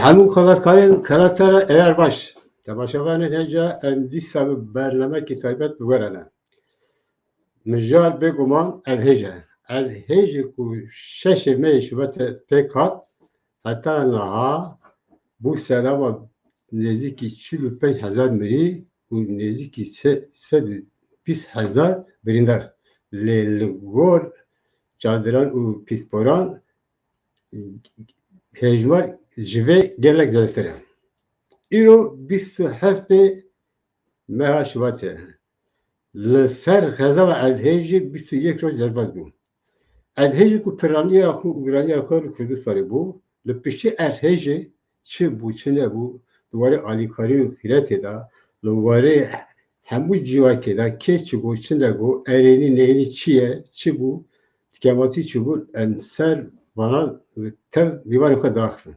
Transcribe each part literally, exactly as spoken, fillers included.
Hemû xebatkarên kanala te re eyar baş. Temaşevanên hêja em dîsa bi bernamekî taybet bi we re ne. Mijar bêguman erdhêj e. Erdhêjê ku şeşê mehê Şubatê pêk hat, heta niha bû sedema nêzîkî çil û pênc hezar mirî û nêzîkî se-, sed û bîst hezar birîndar. Lê li gor çadiran û pîsporan hejmar ji vê gelek zêdetir e. Îro bîst û heftê meha Şubatê li ser xezaba erdhêjê bîst û yek roj derbas bû. Erdhêjê ku piraniya xwe û giraniya xwe li Kurdistanê bû, li piştî erdhêjê çi bû, çi nebû, di warê alîkarî û xîretê de, li warê hemû civakê de kê çi got, çi negot, erênî neyênî çi ye, çi bû, dikematî çi bû, em ser vana tev mîvanê xwe daxivin.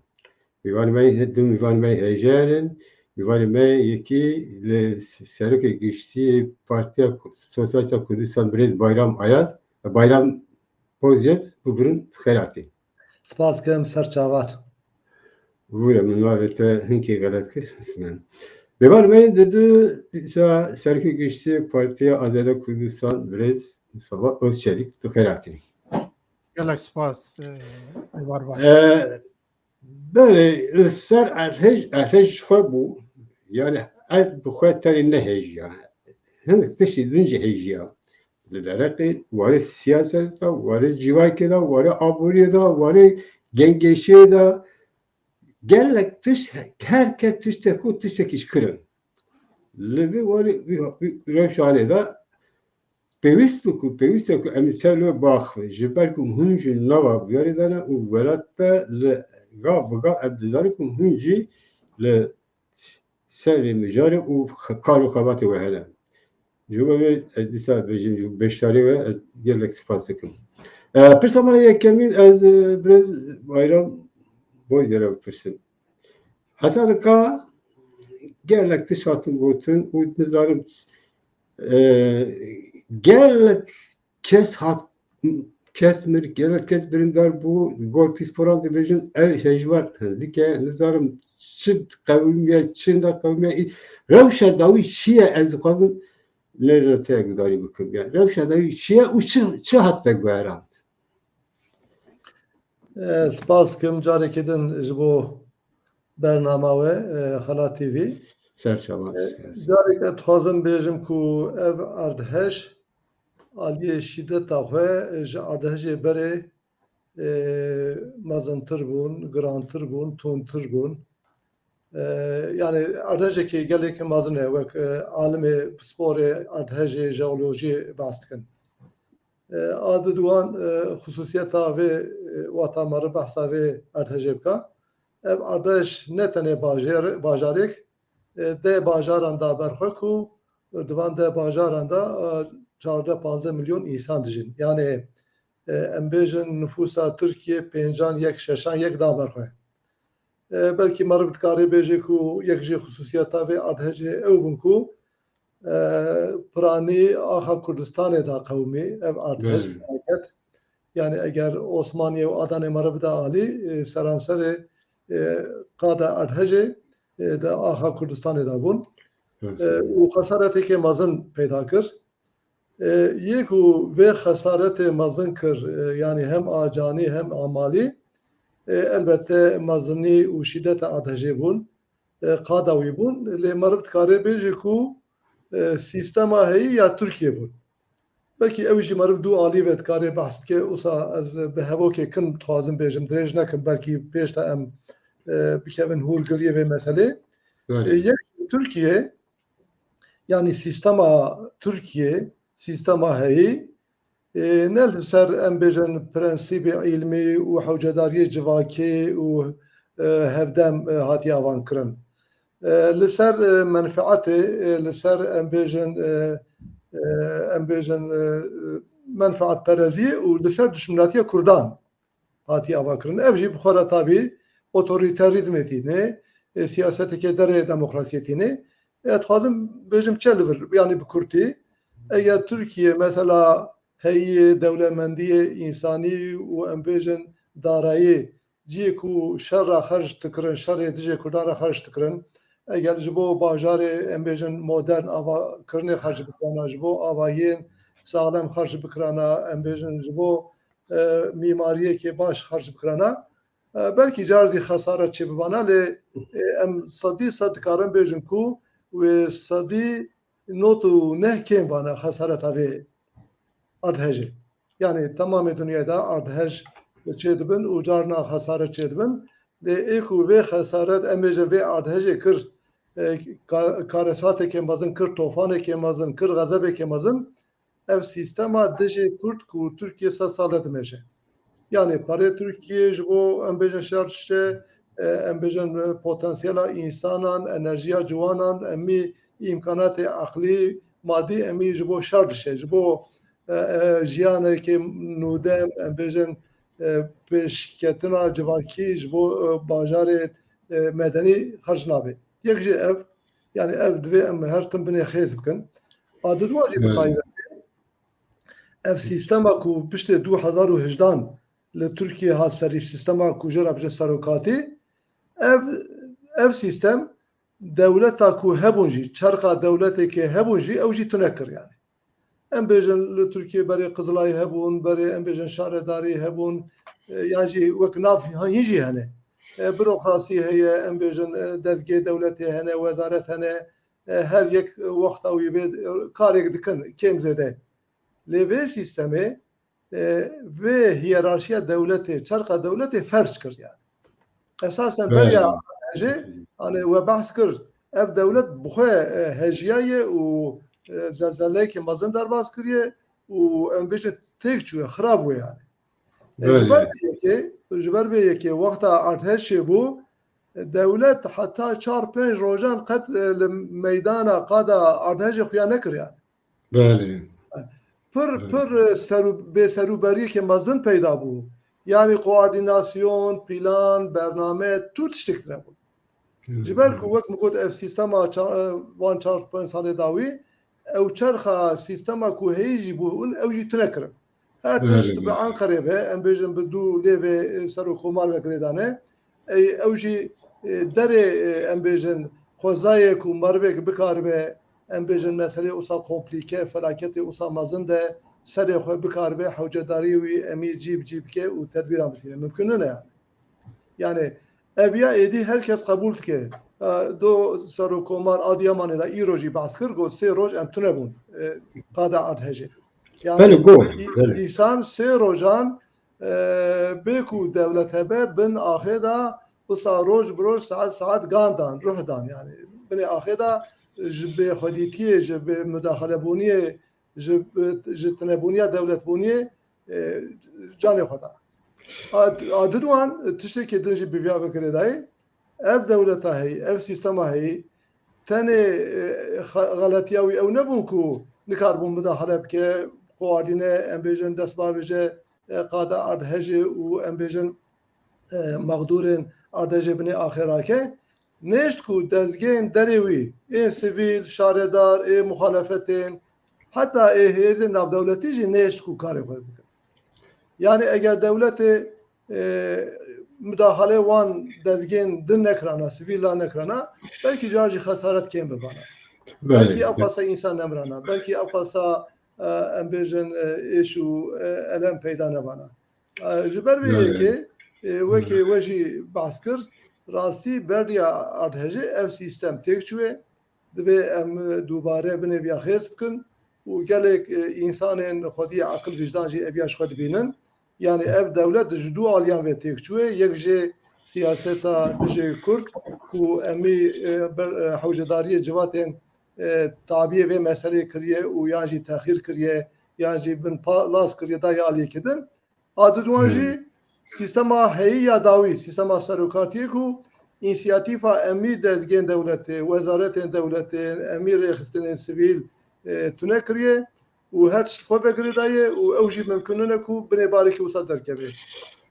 Mîvanê me, du mîvanê me hêja in. Mîvanê me yekî li Serokê Giştî Partiya Sosyalîsta Kurdistan birêz Bayram Ayaz, Bayram Bozcet, bû birin xelatî. Spas dikim, ser çavan. Bûre, min navê te hinkê xelet kir. Mîvanê me di du dîsa Serokê Giştî Partiya Azadiya Kurdistan birêz Mustafa Özçelik, tu xelatî. Gelek spas, e, Êvar baş. E, Belê, li ser erdhej, erdhej ji xwe bû. Yani erd bi xwe tenê nehêjiya. Hinek tiştî din jî hêjiya. Li dereqê warê siyaseta, warê civakê de, warê aboriyê de, warê gengeşiyê de gelek tişt, her kes tiştek û tiştekî ji kirin. Li vê warê, vî, vî rewşanê de pêwîst bû ku, pêwîst e ku em li ser wê biaxivin, ji ber ku hûn jî nava bûyerê de ne û welat te li gav bi gav em dizanin ku hûn jî li serê mijarê û kar û xebatê we hene. Ji bo vê ez dîsa bêjim, ji beşdarî we ez gelek spas dikim. E, pirsa me yekemîn ez, e, birêz Bayram Boyder'e bipirsim. Heta nika gelek tişt hatin gotin û nizanim, e, gelek kes hat, kes mir, gelek kes birîndar bû, gor pîsporan dibêjin, ev hejmar hindike, nizanim çi qewimiye, çi neqewimiye, rewşa dawî çi ye, ez dixwazim lê re te gudarî bikim. Yani rewşa dawî çi ye û çi, çi hat veguherand? E, spas dikim carekê din ji bo bernama we, e, Xela T V. Ser çavan. E, careke dixwazim bêjim ku ev erdhej aliyê şîdeta xwe ji erdhejê berê, e, mezintir bûn, girantir bûn, tundtir bûn. E, yani erdhejekê gelekî mezin e, wek, e, alimê pisporê, erdhejê, jeolojiyê behs dikin. E, a di duwan, e, xusûsiyeta vê, e, wata meriv behsa vê erdhejê bika. Ev erdhej ne tenê bajêr-, bajarêk, e, deh bajaran da ber xwe ku di van deh bajaran da, e, çardeh panzdeh milyon însan dijîn. Yani, e, em bêjin nifûsa Tirkiyê pêncan yek, şeşan yek da ber xwe. E, belkî meriv dikarê bêje ku yek ji xusûsiyeta vê erdhejê ew bûn ku, e, piranî axa Kurdistanê da qewimî ev erdhej, belê, felaket. Yani eger Osmaniye û Adanê meriv bida alî, e, seranserê, e, qada erdhejê, e, di axa Kurdistanê da bûn. Evet. E, û xesaretêkê mezin peyda kir. E, yê ku vê xesaretê mezin kir, e, yani hem a canî hem a malî, e, elbette mezinî û şîdeta erdhejê bûn, e, qada wî bûn. Lê meriv dikare bêje ku, e, sîstema heyî ya Tirkiye bûn. Belkî ew jî meriv du alî ve dikare behs bike. Wisa ez bi hevokê kin dixwazim bêjim, dirêj nekim, belkî pêş de em, e, bikevin hûrgiliyê vê meselê. Belê. E, yek Tirkiye, yani sîstema Tirkiye, sîstema heyî, e, ne li ser, em bêjin, prensîbê îlmî û hewcedariyê civakê û, e, hevdem, e, hatiye avan kirin. E, li ser, e, menfeetê, e, li ser, em bêjin, e, e, em bêjin, e, menfeetpereziyê û li ser dişminatiya Kurdan hatiye avakirin. Ev jî bi xwe re tabî otorîterîzmê tîne, e, siyaseteke derê demokrasiyê tîne. E, dixwazim bêjim çi li vir, yanî bi kurtî, eger Tirkiye mesela heyî dewlemendiyê însanî û em bêjin darayî cihê ku şer re xerc dikirin, şerê dijê Kurdan re xerc dikirin, eger ji bo bajarê, em bêjin, modern avakirinê xerc bikirana, ji bo avahiyên saxlem xerc bikirana, em bêjin, ji bo, e, mîmariyekê baş xerc bikirana, e, belkî car zî xesaret çêbibana, lê, e, em sedî sed dikarin bêjin ku wê sedî nod û neh kêm bana xesareta vê erdhejê. Yanî temamê dinyayê de erdhej çêdibin û carna xesaret çêdibin. Lê ê ku vê xesaret, em bêjin, vê erdhejê kir, e, ka-, karesateke mezin kir, tofaneke mezin kir, xezebeke mezin, ev sîstema dijê Kurd ku Tirkiye sed sal e dimeşe. Yanî perê Tirkiye ji bo, em bêjin, şer dişe, e, em bêjin, e, potansiyela însanan, enerjiya ciwanan, emî îmkanatê eqlî, madî emî ji bo şer dişe, ji bo, e, e, jiyanekê nûdem, em bêjin, e, pêşketina civakî ji bo, e, bajarê, e, medenî xerc nabe. Yek jî ev, yanî ev divê em her tim binê xêz bikin. A didwa jî bi Evet. taybetî ev sîstema ku piştê du hezar û hejdan li Tirkiye hat serî, sîstema ku jê re bije serokatî, ev, ev sîstem dewleta ku hebûn jî, çerxa dewleteke hebûn jî, ew jî tune kir yanî. Em bêjin li Tirkiye berê Qizilay hebûn, berê em bêjin şaredarî hebûn, e, yan jî wek nav hîn jî hene. E, burokrasî heye, em bêjin, e, dezgê dewletê hene, wezaret hene, e, her yek wexta wî bê, e, karek dikin, kêm zêde. Lê vê sîstemê, e, vê hiyerarşiya dewletê, çerxa dewletê ferz kir yani. Esasen Evet. beriya jê, hani we behs kir, ev dewlet bi xwe, e, hejiyaye û, e, zelzeleyeke mezin derbas kiriye û em bêjin têk çûye, xirab bûye yani. E, ji ber Evet. vê yekê, ji ber vê yekê wexta erdhej çêbû, e, dewlet heta çar pênc rojan qet, e, li meydana qada erdhejê xuya nekir yani. Belê. Pir, Belê. pir, e, serû-, bêserûberiyeke mezin peyda bû. Yanî koordînasyon, plan, bername, tu tiştek tune bûn. Ji ber ku wek min got ev sîstema ça-, e, van çar pênc salê dawî, ew çerxa sîstema ku heyî jî bûn, ew jî tune kirin. Her Evet, tişt bi evet. Enqerê ve, em bêjin bi du lêvê, e, serokkomar ve girêdane. Ey, ew jî, e, derê, e, em bêjin, xwezayê ku merivek bikaribe, em bêjin, meselê usa komplîke, felaketê usa mezin de serê xwe bikaribe, hewcedarî wî emî cî bi cî bike û tedbîran bisîne. Mimkun nine yani. Yani, ev ya êdî her kes qebûl dike. E, do serokkomar Adiyamanê de îro jî behs kir, got, sê roj em tune bûn, e, qada erdhejê. Yani, Belê, got, î-, belê. Însan sê rojan, e, bê ku dewlet hebe, bin axê de wisa roj bi roj, saet saet gan dan, ruh dan. Yani, binê axê de ji bêxwedîtiyê, ji bê mudaxalebûniyê, ji, ji tunebûniya dewletbûniyê, e, canê xwe dan. A, a didwan tiştekê din jî bi viya ve girêdayî, ev dewleta heyî, ev sîstema heyî, tenê, e, xe-, xeletiya wî ew nebûn ku nikaribûn mudaxale bike, koordîne, em bêjin, dest bavêje, e, qada erdhejê û em bêjin, e, mexdûrên erdhejê binê axê rake. Nêşt ku dezgehên derê wî, ê sivîl, şaredar, ê muxalefetên, heta ê hêzên navdewletî jî nêşt ku karê xwe bikin. Yani eger dewletê, e, mudaxale wan dezgehên din nekirana, sivîl la nekirana, belkî car jî xesaret kêm bibana. Belkî Belê. ev qasa însan nemirana, belkî ev qasa, e, em bêjin, e, êş û, e, elem peyda nebana. E, ji ber vê Belê. yekê, e, wekî Belê. we jî behs kir, rastî beriya erdhejê ev sîstem têk çûye. Divê em, e, dubare binê viya xêz bikin û gelek, e, însanên xwediyê aqil vîjdan jî eviya ji xwe dibînin. Yani ev dewlet ji du aliyan ve têk çûye. Yek jê siyaseta dijê Kurd ku emî, e, ber, e, hewcedariyê civatên, e, tabiyê vê meselê kiriye û yan jî texîr kiriye, yan jî bin pa-, las kiriye daye aliyekê din. A didwan jî Hmm. sîstema heyî ya dawî, sîstema serokatiyê ku însiyatîfa emî dezgên dewletê, wezaretên dewletê, emî rêxistinên sivîl, e, tune kiriye û her tişt xwe vegirêdaye û ew jî mimkun nine ku binê barekî wisa derkeve.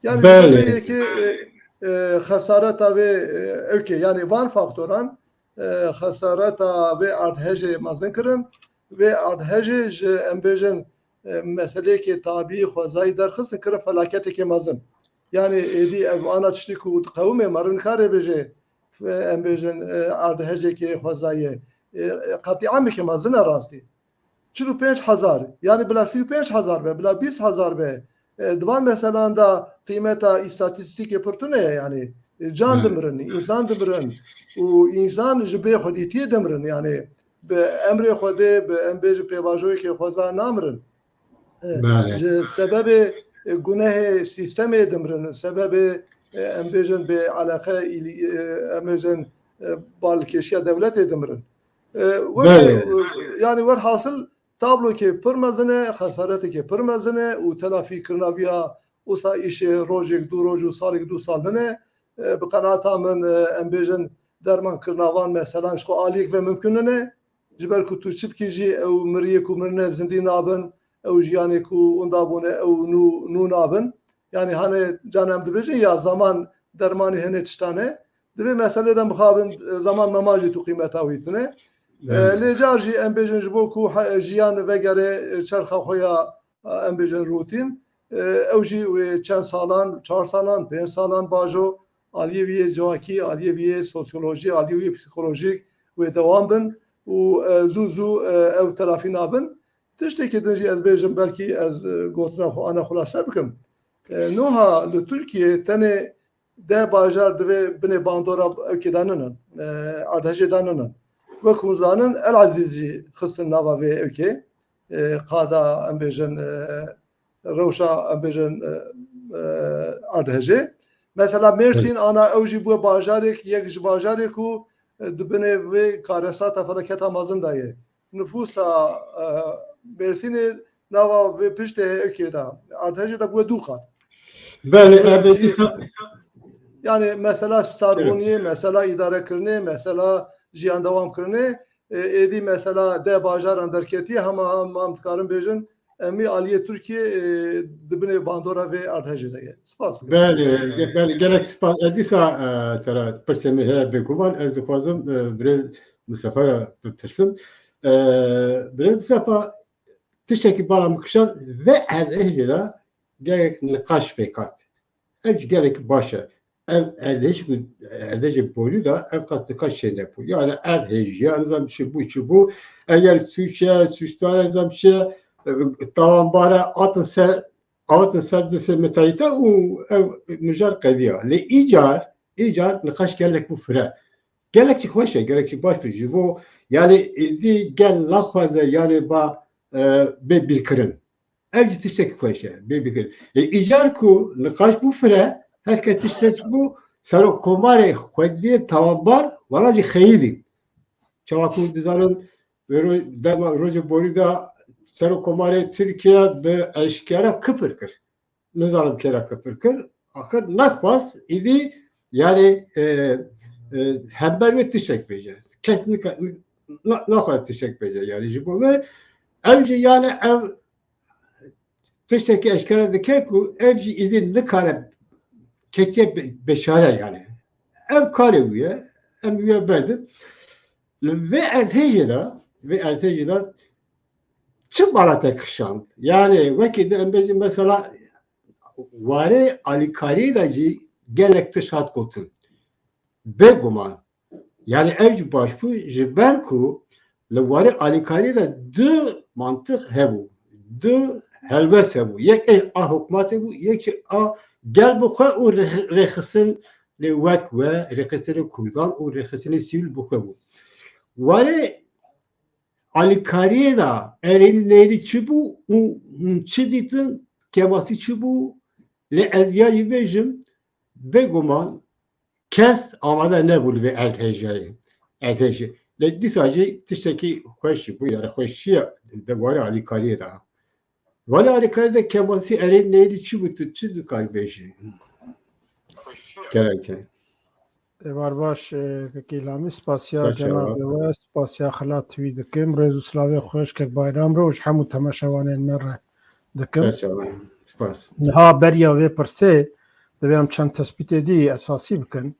Yani Belê. yekê, e, e, xesareta vê, e, ewkê, yani van faktoran, e, xesareta vê erdhejê mezin kirin. Vê erdhejê ji, em bêjin, e, meseleyekê tabî xwezayî derxistin, kirin felaketekê mezin. Yani êdî ev ana tiştî ku diqewime, meriv nikare bêje, em bêjin, e, erdhejekê xwezayê. E, e, qetîameke mezin e rastî. Çil û pênc hezar, yani bila sî û pênc hezar be, bila bîst hezar be. E, di van meselan de qîmeta îstatîstîkê pir tune ye, yani, e, can Evet. dimirin, însan dimirin û însan ji bê xwedîtiyê dimirin, yani bi emrê Xwedê, bi, em bêjin, pêvajoyekê xweza namirin. E, Belê. ji sebebê, e, gunehê sîstemê dimirin, sebebê, e, em bêjin, bê eleqe, îlî-, e, em bêjin, e, balkêşiya dewletê dimirin. E, wekî, Belê. e, yani werhasil tablokê pir mezin e, xesareteke pir mezin e û telafî kirina viya usa îşê rojek, du roj û salek, du sal nine. E, bi qenaata min, e, em bêjin derman kirina van meselan ji xwe aliyek ve mimkun nine. Ji ber ku tu çi bikî jî ew miriyê ku mirine zindî nabin, ew jiyanê ku winda bûne ew nû, nû nabin. Yani hane can em dibêjin ya zaman dermanê hinê tiştan e. Di vê meselê de mixabin, e, zaman mema jî tu qîmeta wî tune. E, Evet. lê car jî em bêjin ji bo ku he-, jiyan vegere, e, çerxa xwe ya, e, em bêjin rûtîn. E, ew jî wê çend salan, çar salan, pênc salan bajo, aliyê wî yê civakî, aliyê wî yê sosyolojî, aliyê wî yê psîkolojîk wê dewam bin û, e, zû zû, e, ew telafî nabin. Tiştekî din jî ez bêjim, belkî ez, e, gotina xwe ana xulase bikim. E, noha li Tirkiyê tenê deh bajar divê binê bandora ewkê de ninin, e, erdhejê de ninin. Wek hûn zanin, El Ezîz jî xistin nava vê ewkê. E, qada, em bêjin, e, rewşa, em bêjin, e, e, erdhejê. Mesela Mêrsîn, Evet. ana ew jî bûye bajarek, yek ji bajarê ku, e, di binê vê karesata felaketa mezin de ye. Nifûsa, e, Mêrsînê nava vê piştê heyekê de, erdhejê de bûye du qat. Belê, Wekî ev ê dîsa Yani mesela starbûniyê, Evet. mesela îdarekirinê, mesela jiyan dewam kirinê, e, êdî mesela deh bajaran derketiye, hema, hema em dikarin bêjin, em ê aliyê Tirkiye, e, di binê bandora vê erdhejê de ye. Spas dikim. Belê, ge-, belê, gelek spas. Ez dîsa, e, te re pirsê min heye bêguman, ez dixwazim, e, birêz Mustafa re bipirsim. E, birêz Mustafa, tiştekî bala min kişand, vê erdhejê de gelek niqaş pêk hat. Ev jî gelek baş e. Ev erdhej ku, erdhejê borî de ev qas niqaş çênebû. Yani erdhej ya nizam çi bû, çi bû. Eger sûç e, sûcdar e, nizam çi ye, e, tawanbar e, hatin ser, hatin ser destê mitahîta û ev mijar qediya. Lê îcar, îcar niqaş gelek bû fire. Gelek jî xweş e, gelek jî baş bû. Ji bo, yani, êdî gel naxwaze, yani, ba, e, bê bîrkirin. Ev jî tiştekî xweş e, bê bîrkirin. Ê, îcar ku niqaş bû fire, her kes tiştek bû, serokkomarê xwediyê tawanbar, wala jî xeyidî. Çawa ku dizanin, vê ro-, dema rojê borî de serokkomarê Tirkiye bi eşkere kifir kir. Nizanim kê re kifir kir. Axir nexwast, îdî, yani, e, e, hember wê tiştek bêje. Kes nika-, na-, naxwest tiştek bêje, yani, ji bo me. Ev jî, yani, ev tiştekî eşkere dike ku ev jî îdî nikare ketiye be-, beşare, yani. Ev karê wî ye, em wî berdin. Li vê erdhejê de, vê erdhejê de çi bala te kişand? Yani, wekî di em bêjin mesela warê alîkariyê de jî gelek tişt hat gotin. Bêguman. Yani ev jî baş bû, ji ber ku li warê alîkariyê de du mantiq hebû, du helwest hebû. Yek ev a hikûmetê bû, yek jî a gel bi xwe û rêx-, rêxistin lê wek we, rêxistinê kurdan û rêxistinê sivîl bi xwe bû. Warê alîkariyê de erênî neyînî çi bû û hûn çi dîtin, kêmasî çi bû? Lê ez ya jî bêjim, bêguman kes amade nebû li vê erdhejiyayê, erdhejê. Lê dîsa jî tiştekî xweş jî bû, yani xweşiya de warê alîkariyê de. Warê alîkariyê de kêmasî erênî neyînî çi bû, tu çi dikarî bêjî? Gerek e. Êvar baş, e, Kekî Îlhamî, spasiya Sağ ol. cenabê we, spasiya Xelat T V dikim. Rêz û silavê xweş Kek Bayram re û ji hemû temaşevanên me re dikim. Sağ ol. Spas. Niha beriya vê pirsê, divê em çend tespîtê dî esasî bikin.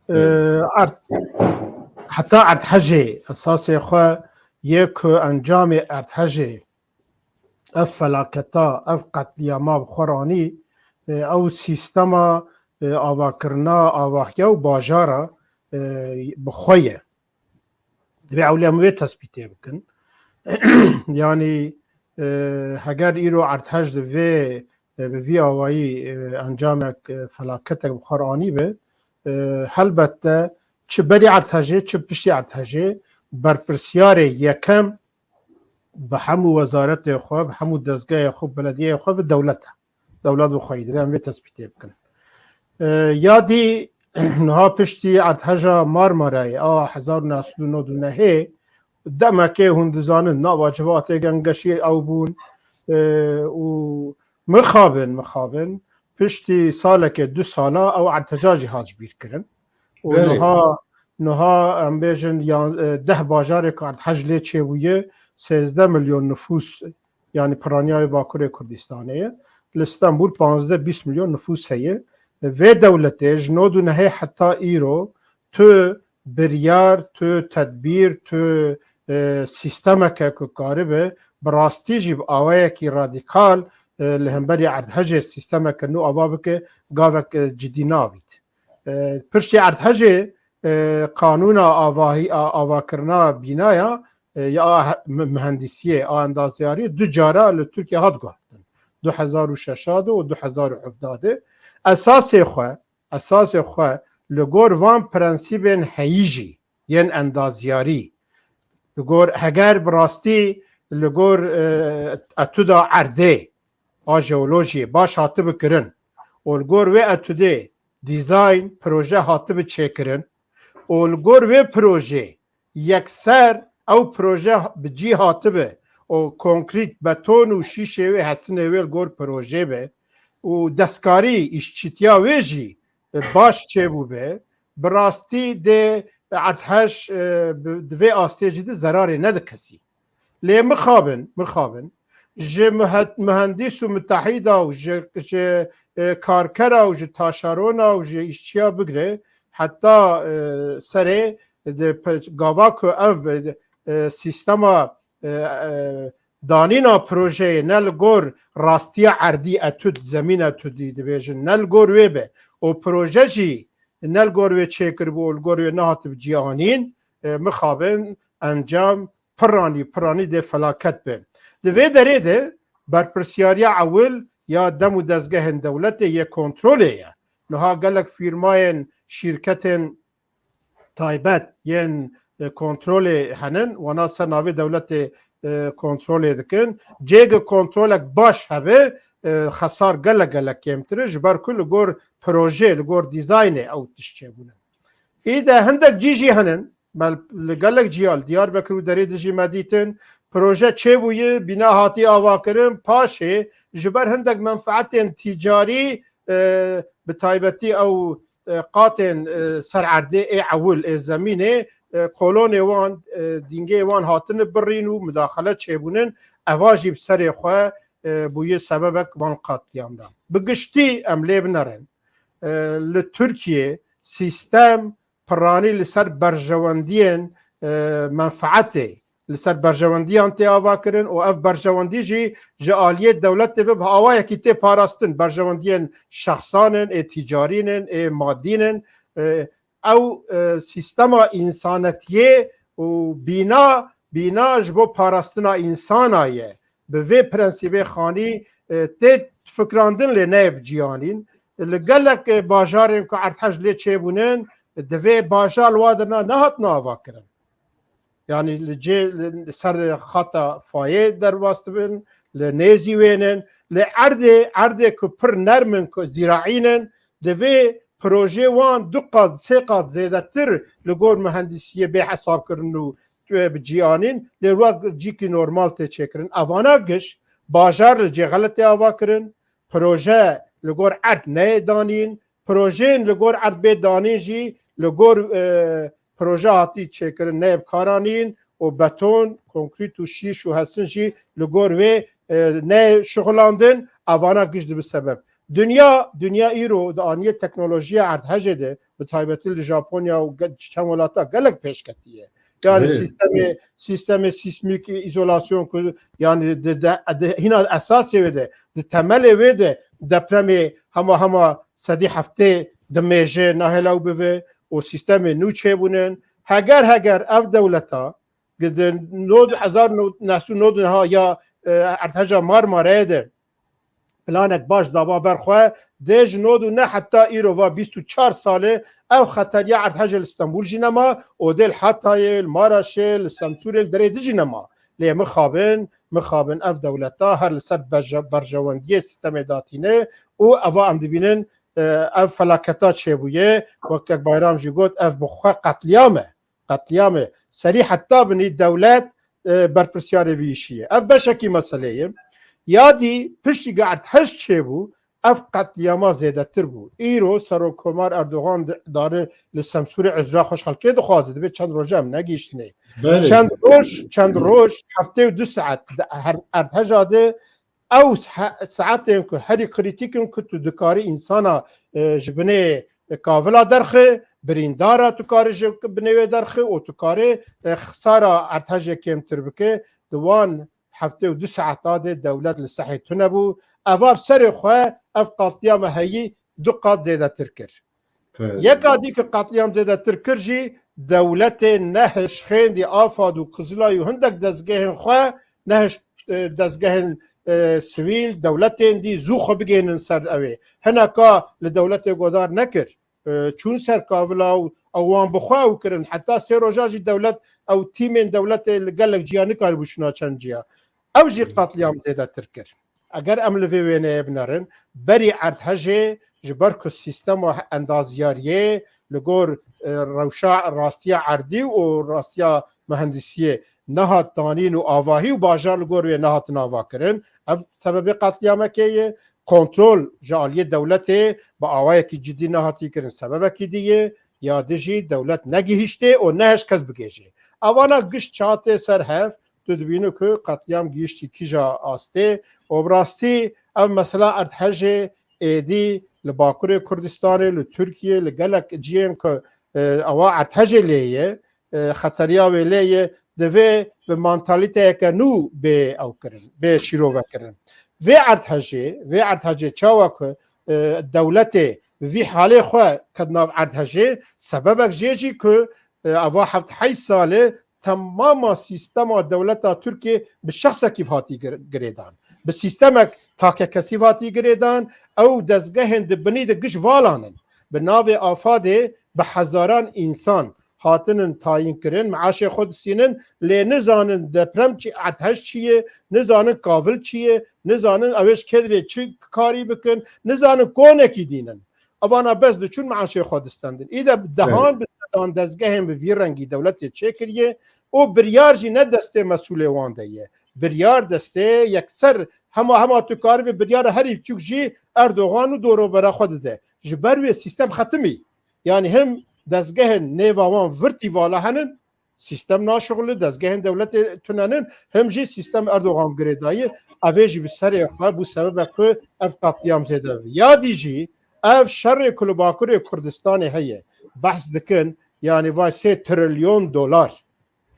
E, Evet. erd-, heta erdhejê esasê xwe yê ku encamê erdhejê ev felaketa, ev qetlîama bi xwe ranî, e, ew sîstema, e, avakirina avahiya û bajara, e, bi xwe ye. Divê ewlê em wê tespîtê bikin. Yanî, e, heger îro erdhej di vê, e, bi vî awayî, e, encamek, e, felaketek bi xwe re anî be, e, helbette çi berî erdhejê, çi piştî erdhejê, berpirsiyarê yekem bi hemû wezaretê xwe, bi hemû dezgehê xwe, belediyeyê xwe bi dewlet e. Dewlet bi xwe yî divê em vê tespîtê bikin. E, ya dî niha piştî erdheja Marmarayê a hezar û neh sed û nod û nehê, demekê hûn dizanin nava civatê gengeşiyê ew bûn, e, û mixabin, mixabin, piştî salekê du sala ew erdheja jî hat ji bîr kirin. Û Belê. niha, niha em bêjin yan, e, deh bajarê ku erdhej lê çêbûye, sêzdeh milyon nifûs, yanî piraniya wê Bakurê Kurdistanê ye. Li Stenbul panzdeh bîst milyon nifûs heye. Vê dewletê ji nod û nehê heta îro tu biryar, tu tedbîr, tu, e, sîstemeke ku karibe bi rastî jî bi awayekî radîkal, e, li hemberî erdhejê sîstemeke nû ava bike, gavek, e, cidî navît. E, piştî erdhejê, e, qanûna avahî, a, avakirina bînaya, e, ya he-, mi-, mihendîsiyê, a endazyariyê du cara li Tirkiye hat guhertin. Du hezar û şeş de û du hezar û hevdeh de. Esasê xwe, esasê xwe li gor van prensîbên heyî jî yên endazyarî, li gor heger bi rastî li gor, e, etûda erdê a jeolojiyê baş hatibi kirin û li gor wê etûdê dîzayn, proje hatibi çêkirin û li gor wê projê yekser ew proje bi cî hatibi û konkrît beton û şîşê wê hesinê wê li gor projê be û destkarî îşçîtiya wê jî, e, baş çêbûbe, bi rastî dê erdhej, e, bi, di vê astê jî de zerarê nede kesî. Lê mixabin, mixabin, ji muhe-, muhendîs û mutehîda û ji, ji, e, karkera û ji taşerona û ji îşçiya bigre heta, e, serê di pe-, gava ku ev, e, sîstema, e, e, danîna projeyê ne li gor rastiya erdî etûd, zemîn etûdî dibêjin, ne li gor wê be û proje jî ne li gor wê çêkiribû û li gor wê nehatibû cî anîn, e, mixabin encam piranî, piranî dê felaket be. Di vê derê de berpirsiyariya ewil ya dem û dezgehên dewletê yê kontrolê ye. Niha gelek fîrmayên, şîrketên taybet yên, e, kontrolê henin, wana ser navê dewletê, e, kontrolê dikin. Cêge kontrolek baş hebe, e, xesar gelek gelek kêmtir e, ji ber ku li gor projê, li gor dîzaynê ew tişt çêbûne. Î de hindek cî jî henin, me li gelek ciya li Diyarbekir û derê dijî me dîtin, proje çêbûye, bîna hatî avakirin, paşê ji ber hindek menfeetên tîcarî, e, bi taybetî ew, e, qatên, e, ser erdê ê ewil ê zemînê, e, kolonê wan, e, dîngê wan hatine birîn û mudaxele çêbûnin, eva jî bi serê xwe, e, bûye sebebek van qatliamdan. Bi giştî em lê binerin. E, li Tirkiye sîstem piranî li ser berjewendiyên, e, menfeetê, li ser berjewendiyan tê avakirin û ev berjewendî jî ji aliyê dewletê ve bi awayekî tê parastin. Berjewendiyên şexsan in, ê tîcarîn in, ê madîn in. E, ew, e, sîstema însanetiyê û bîna, bîna ji bo parastina însana ye. Bi vê prensîbê xanî, e, tê fikrandin lê neyê bi cî anîn. Li gelek, e, bajarên ku erdhej lê çêbûnin, divê bajar li wa dirna nehatin avakirin. Yanî li cê, li ser xata fayê derbas dibin, li nêzî wê nin, li erdê, erdê ku pir nerm in, ku zîraîn in, divê projê wan du qat, sê qat zêdetir li gor muhendîsiyê bê hesabkirin û tu bi cî anîn, lê wek cîkî normal tê çêkirin. Evana giş bajar li cê xeletê ava kirin, proje li gor erd neyê danîn, projeyên li gor erd bê danîn jî li gor, e, proje hatî çêkirin neyê bi kar anîn û beton, konkrît û şîş û hesin jî li gor wê, e, neyê şixulandin, evana giş dibi sebeb. Dinya, dinya îro di aniyê teknolojiya erdhejê de, bi taybetî li Japonya û ge-, çend welata gelek pêş ketiye. Yani Evet. sistemê, sistemê sîsmîk îzolasyon ku, yani di, di, di, hîna esasê wê de, di temelê wê de depremê hema hema sedî heftê dimêje, nahêle ew bive û sistemê nû çêbûnin. Heger heger ev dewleta, di nod, hezar neh sed û nod û neh ya, e, erdheja Marmarayê de planek baş daba ber xwe, dê ji nod û neh heta îro va bîst û çar salê ev xeteriya erdhejê li Stenbul jî nema û dê li Hatayê, li Maraşê, li Semsûrê, li derê di jî nema. Lê mixabin, mixabin ev dewleta her li ser berje-, berjewendiyê sîstemê datîne û eva em dibînin, e, ev felaketa çêbûye. Wek kek Bayram jî got, ev bi xwe qetliyam e. Qetliyam e. Serî heta binî dewlet, e, berpirsiyarê vî îşî ye. Ev beşekî meselê ye. Ya dî piştî ku erdhej çêbû, ev qetliyama zêdetir bû. Îro Serokkomar Erdogan di-, dare li Semsûrê uzra xwe ji xelkê dixwaze, dibê çend roje em negihîştinê. Belê. Çend roj, çend roj, heftê û du saet di her erdheja de ew he-, saetên ku herî krîtîk in ku tu dikarî însana, e, ji binê kavila derxî, birîndara tu karî ji binê wê derxî û tu karî, e, xisara erdhejê kêmtir bike. Di wan heftê û du saeta de dewlet li sehê tune bû. Eva bi serê xwe ev qatliyama heyî du qat zêdetir kir. Evet. Yeka dî ku qatliyam zêdetir kir jî dewletê nehişxêndî Afad û Qizilay û hindek dezgehên xwe nehiş, e, dezgehên, e, sivîl, dewletên dî zû xwe bigihînin ser ew ê. Hineka li dewletê godar nekir. E, çûn ser kavila û ew wan bi xwe ew kirin. Heta sê roja jî dewlet, ew tîmên dewletê li gelek ciya nikaribû çûna çend ciya. Ew jî qatliyam zêdetir kir. Eger em li vê wêneyê binerin, berî erdhejê ji ber ku sîstema endaziyariyê li gor, e, rewşa rastiya erdî û rastiya mehendisiyê nehat danîn û avahî û bajar li gor wê nehatin avakirin, ev sebebê qetliyamekê ye. Kontrol ji aliyê dewletê bi awayekî cidî nehatî kirin, sebebekî dî ye. Ya dî jî dewlet negihîştê û neheş kes bigihîjê. Evana giş çatê ser hev, tu dibînî ku qetliyam gihîştî kîja astê û bi rastî ev mesela erdhejê êdî li Bakurê Kurdistanê, li Tirkiyê, li gelek cihên ku, e, ewa erdhejê lê ye, e, xeteriya wê lê ye, divê bi mantalîteyeke nû bê ew kirin, bê şîrove kirin. Vê erdhejê, vê erdhejê çawa ku, e, dewletê vî halê xwe ket nav erdhejê, sebebek jê jî ku, e, eva heft heyş sal e temama sîstema dewleta Tirkiyê bi şexsekî hatî gir-, girêdan. Bi sîstemek takekesî hatî girêdan, ew dezgehên di binî de giş valanin. Bi navê Afadê bi hezaran însan hatinin tayîn kirin, meaşê xwe distînin, lê nizanin deprem çi, erdhej çi ye, nizanin kavil çi ye, nizanin ew ê ji kê dirê çi karî bikin, nizanin konekî dînin. Evana bes diçûn meaşê xwe distendin. Î de dehan Evet. bi sedan dezgehên bi vî rengî dewletê çêkiriye û biryar jî ne destê mesûlê wan de ye. Biryar destê yekser hema, hema tu karibî biryara herî biçûk jî Erdogan û dorobera xwe dide. Ji ber wê sîstem xetimî. Yani him dezgehên nêva wan virtî vala henin, sîstem naşixulî, dezgehên dewletê tunenin, him jî sîstem Erdogan girêdayî, ev ê jî bi serê xwe bû sebebe ku ev qetliyam zêde bibe. Ya dî jî ev şerê ku li Bakurê Kurdistanê heye, behs dikin, yani vay sê trilyon dolar.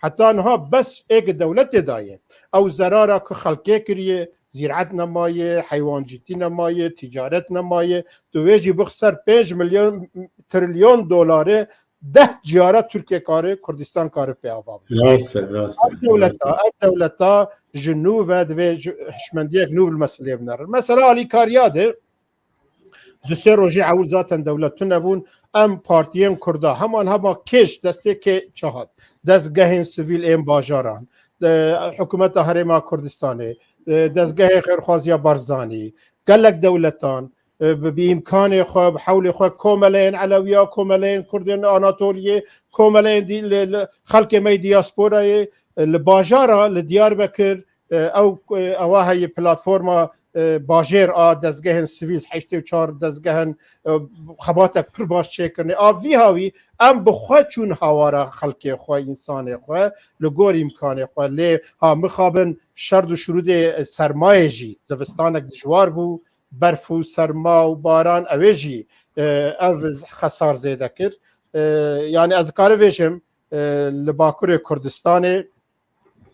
Heta niha bes êk dewletê daye. Ew zerara ku xelkê kiriye, zîraet nemaye, heywancîtî nemaye, ticaret nemaye, tu wê jî bix ser pênc milyon trilyon dolarê deh ciyara Tirkiye kare, Kurdistan kare pê ava bike. Rast e, rast e, Ev dewleta, rast e. ev dewleta ji nû ve divê ji hişmendiyek nû li meselê binerin. Mesela alîkariya de du sê rojê ewil zaten dewlet tune bûn. Em partiyên Kurda heman hema kêş destê kê çahat. Dezgehên sivîl ên bajaran, de, hikûmeta Herêma Kurdistanê, de, dezgehê xêrxwaziya Barzanî, gelek dewletan, e, bi, bi îmkanê xwe, bi hewlê xwe komeleyên Elewiya, komeleyên Kurdên Anatoliyê, komeleyên dî-, li, li, xelkê me yê diyasporayê, e, li bajara, li Diyarbekir, e, ew, e, ewa heye platforma, e, bajêr a dezgehên sivîl, heştê û çar dezgehên, e, xebatek pir baş çêkirine. A vî hawî em bi xwe çûn hawara xelkê xwe, însanê xwe, li gor îmkanê xwe. Lê ha mixabin şerd û şirûdê sermayê jî zivistanek dijwar bû. berf û serma û baran, ew ê jî, e, ev xesar zêde kir. E, yani ez dikarim vêjim, e, li Bakurê Kurdistanê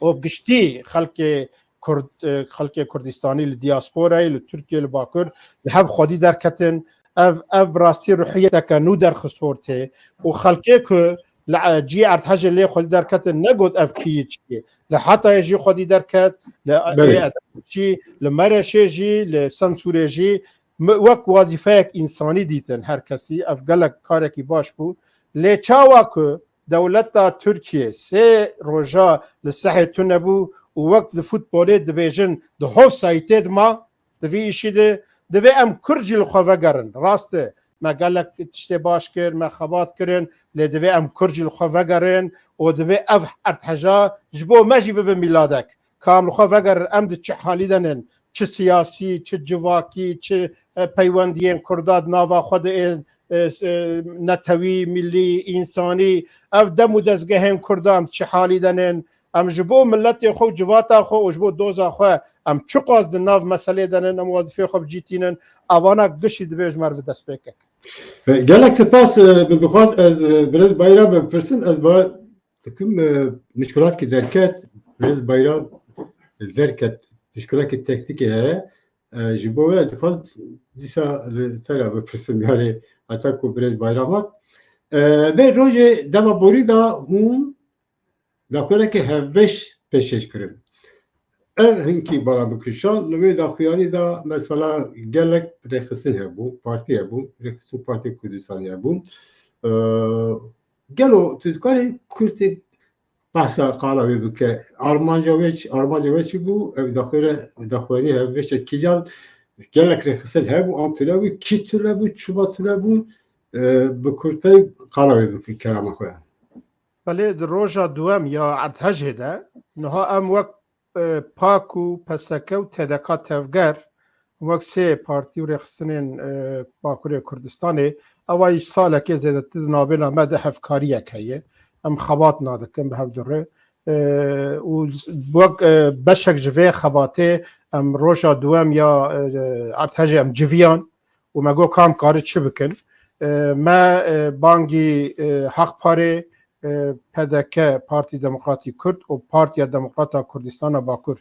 û bi giştî xelkê Kurd, e, xelkê Kurdistanî li diasporayê, li Tirkiye, li Bakur, li hev xwedî derketin. Ev, ev bi rastî ruhiyeteke nû derxist ortê û xelkê ku li, e, cî erdhejê lê xwedî derketin, negot ev kî yî çi yê. Li Hatayê jî xwedî derket, li, e, Belê. Ed-, jî, li Mereşê jî, li Semsûrê jî, mi-, wek wazîfeyek însanî dîtin her kesî. Ev gelek karekî baş bû. Lê çawa ku dewleta Tirkiye sê roja li sehê tune bû û wek di futbolê dibêjin di hofsaytê dima, di vî îşî de divê em Kurd jî li xwe vegerin. Rast e, me gelek tiştê baş kir, me xebat kirin, lê divê em Kurd jî li xwe vegerin û divê ev erdheja ji bo me jî bibe mîladek. Ka em li xwe vegerin, em di çi halî de nin, çi siyasî, çi civakî, çi, e, peywendiyên Kurda di nava xwe de ên, e, s-, e, netewî, milî, însanî, ev dem û dezgehên Kurda em çi halî de nin, em ji bo miletê xwe û civata xwe û ji bo doza xwe em çiqas di nav meselê de nin, em wazîfeyê xwe bi cî tînin, evana gişî divê ji me re bi dest pê kek. E, gelek spas, e, min dixwast ez, e, birêz Bayram bipirsim, ez ba dikim, e, mişkulatki derket, birêz Bayram derket, mişkulatki teknîkê heye. E, ji bo wê ez dixwast dîsa li te re bipirsim, yani heta ku birêz Bayram hat. E, vê rojê dema borî da hûn daxweleke hevbeş pêşkêş kirin. Ev hinkî bala bikişan, li wê daxuyanî de mesela gelek rêxistin hebû, partî hebû, rêxistin Partî Kurdistanê hebû. E, gelo tu dikarî kurtê behsa qala wê bike? Armanca wê çi, armanca wê çi bû? Ev daxwere, daxuyanî hevbeşe kîjan, gelek rêxistin hebû, an tune bû, kî tune bû, çima tune bû? E, bi kurtey qala wê bike kerema xwe. Belê, di roja duwem ya erdhejê de, niha em wek, e, pak û P S K û T D K Tevger, wek sê partî û rêxistinên, e, Bakurê Kurdistanê, ewa jî salekê zêdetir di navbêna me de hevkariyek heye. Em xebat nadikin bi hev du re. E, û wek, e, beşek ji vê xebatê em roja duwem ya, e, erdhejê em civiyan û me got ka em kari çi bikin. E, me, e, bangî, e, Haqparê, e, P D K, Partî Demokratî Kurd û Partiya Demokrata Kurdistana Bakur,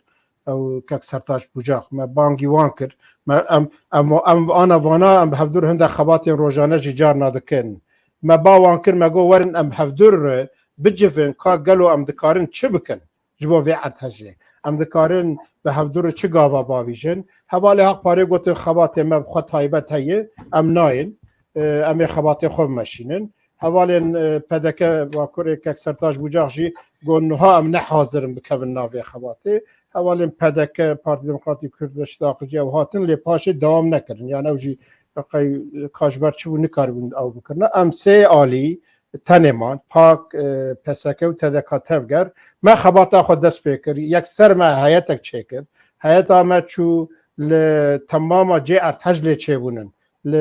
ew kek Sertaç Bucak, me bangî wan kir. Me, em, em, em ana vana, em bi hevdûr hinde xebatên rojane jî carna dikin. Me ba wan kir, me got werin em hevdûr bicivin ka gelo em dikarin çi bikin ji bo vê erdhejê. Em dikarin bi hevdûr çi gava bavîjin. Hevalê Haqparê gotin xebatê me bi xwe taybet heye, em nayên, e, em ê xebatê xwe bimeşînin. Hevalên, e, P D K Bakurê kek Sertaç Bucak jî got niha em ne hazir in bikevin navê xebatê. Hevalên P D K, Partî Demokratîk Kurdistanê, ew hatin, lê paşê dewam nekirin. Yani ew jî qey ka ji ber çi bû nikaribûn ew bikirin. Em sê alî tenê man, pak, e, P S K û T D K Tevger, me xebata xwe dest pê kir. Yekser me heyetek çêkir. Heyeta me çû li temama cê erdhej lê çêbûnin. Li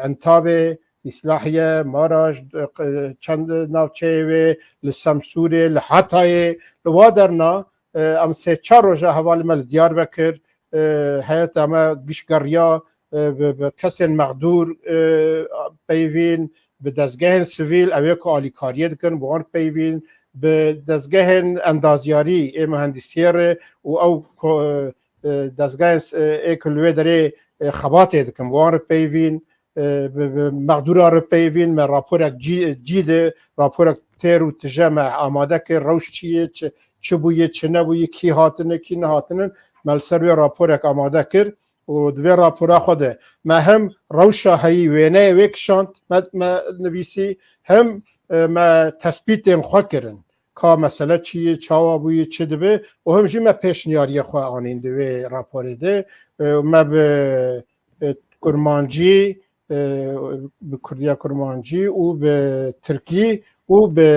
Entabê, Îslahiye, Maraş, e, çend navçeyê wê, li Semsûrê, li Hatayê, li wa derna, e, em sê çar roja hevalê me li Diyarbekir, e, heyeta me giş geriya, e, bi, bi kesên mexdûr, e, peyvîn, bi dezgehên sivîl, ew ê ku alîkariyê dikin, bi wan peyvîn, bi dezgehên endaziyarî ê muhendisiyê re û ew ko-, e, dezgehên s-, e, ê ku li wê derê, e, xebatê dikin, bi wan re peyvîn, e, bi, bi mexdûra re peyvîn, me raporek cî, cî de, raporek têr û tije me amade kir, rewş çi ye, çi, çi bûye, çi nebûye, kî hatine, kî nehatinin, me li ser wê raporek amade kir. Û di vê rapora xwe de me hem rewşa heyî wêneyê wê kişand, me, me nivîsî, hem, e, me tespîtên xwe kirin. Ka mesele çi ye, çawa bûye, çi dibe, û hem jî me pêşniyariyê xwe anîn di vê raporê de. E, me bi, e, kurmancî, e, bi kurdiya kurmancî û bi tirkî û bi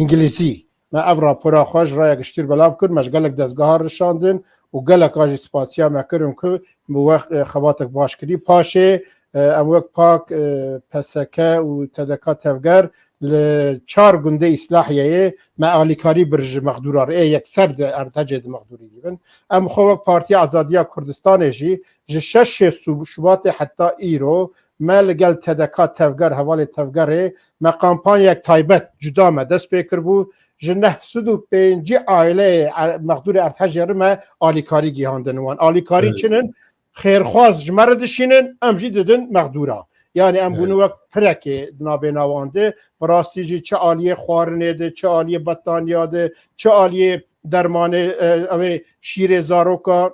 îngilîzî me ev rapora xwe ji raya giştî belav kir. Me ji gelek dezgeha re şandin û geleka jî spasiya me kirin ku bi wext, e, xebatek baş kirî. Paşê, E, em wek PAK, e, PSK û TDK Tevger li çar gundê Îslahiyeyê me alîkarî bir ji mexdûra re. Ê yekser di erdhecê di mexdûrî dî bin. Em xwe wek Partiya Azadiya Kurdistanê jî ji şeşê Sub-, Şubatê heta îro me li gel TDK Tevger, hevalê Tevgerê me kampanyek taybet cuda me dest pê kiribû. Ji neh sed û pêncî aileyê er-, mexdûrê erdhejê re me alîkarî gihandin wan. Alîkarî Evet. çi nin? Xêrxwaz ji me re dişînin, em jî didin mexdûra. Yani em Evet. bûne wek pirekê di navbêna wan de. Bi rastî jî çi aliyê xwarinê de, çi aliyê betaniya de, çi aliyê dermanê, e, ew ê şîrê zaroka,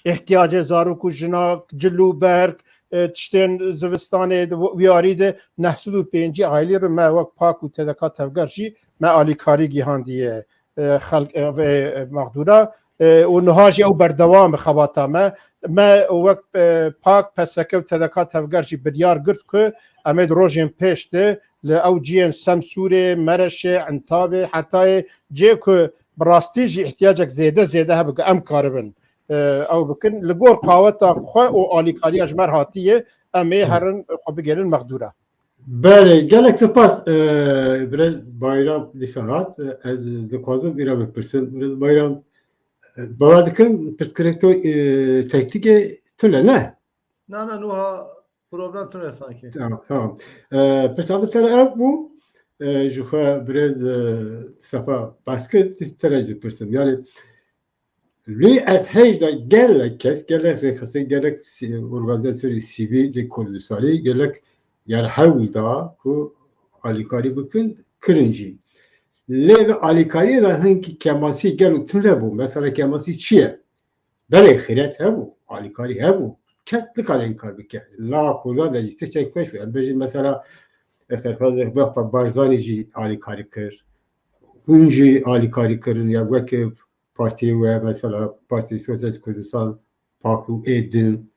ihtiyacê zarok û jinak, cil û berg, e, tiştên zivistanê de, wiyarî de neh sed û pêncî ailî re me wek PAK û TDK Tevger jî me alîkarî gihandiye, e, xelk, e, vê, e, mexdûra. E, û niha jî ew berdewam e xebata me. Me wek, e, PAK, PSK û TDK Tevger jî biryar girt ku em ê di rojên pêş de li ew ciyên Semsûrê, Mereşê, Entabê, Hetayê, cê ku bi rastî jî ihtiyacek zêde zêde hebe ku em karibin, e, ew bikin. Li gor qaweta xwe û alîkariya ji me re hatiye, em ê herin xwe bigêrin mexdûra. Belê, gelek spas, e, birêz Bayram dîsa hat. E, ez dixwazim vîra bipirsim. Birêz Bayram, e, bawer dikim pirsgirêk to, e, teknîkê tune, ne? Na, na, nuha problem tune sanki. Tamam, tamam. E, pirsa min te re ev bû, e, ji xwe birêz, e, Sefa behs kir, te re jî pirsim. Yani, Lê ev heyv de gelek kes, gelek rêxistin, gelek si-, organîzasyonê sivîl li Kurdistanê, gelek yer hewl da ku alîkarî bikin, kirin jî. Lê vê alîkariyê de hinkî kemasî gelo tune bû. Mesela kemasî çi ye? Belê xîret hebû, alîkarî hebû. Kes nikare înkar bike. La Kurdan de jî tiştek xweş bû. Em bêjin mesela, e, Serfraz Barzanî jî alîkarî kir. Hûn jî alîkarî kirin ya weke partiyê we, mesela Partî Sosyalîst Kurdistan, PAK û ê din.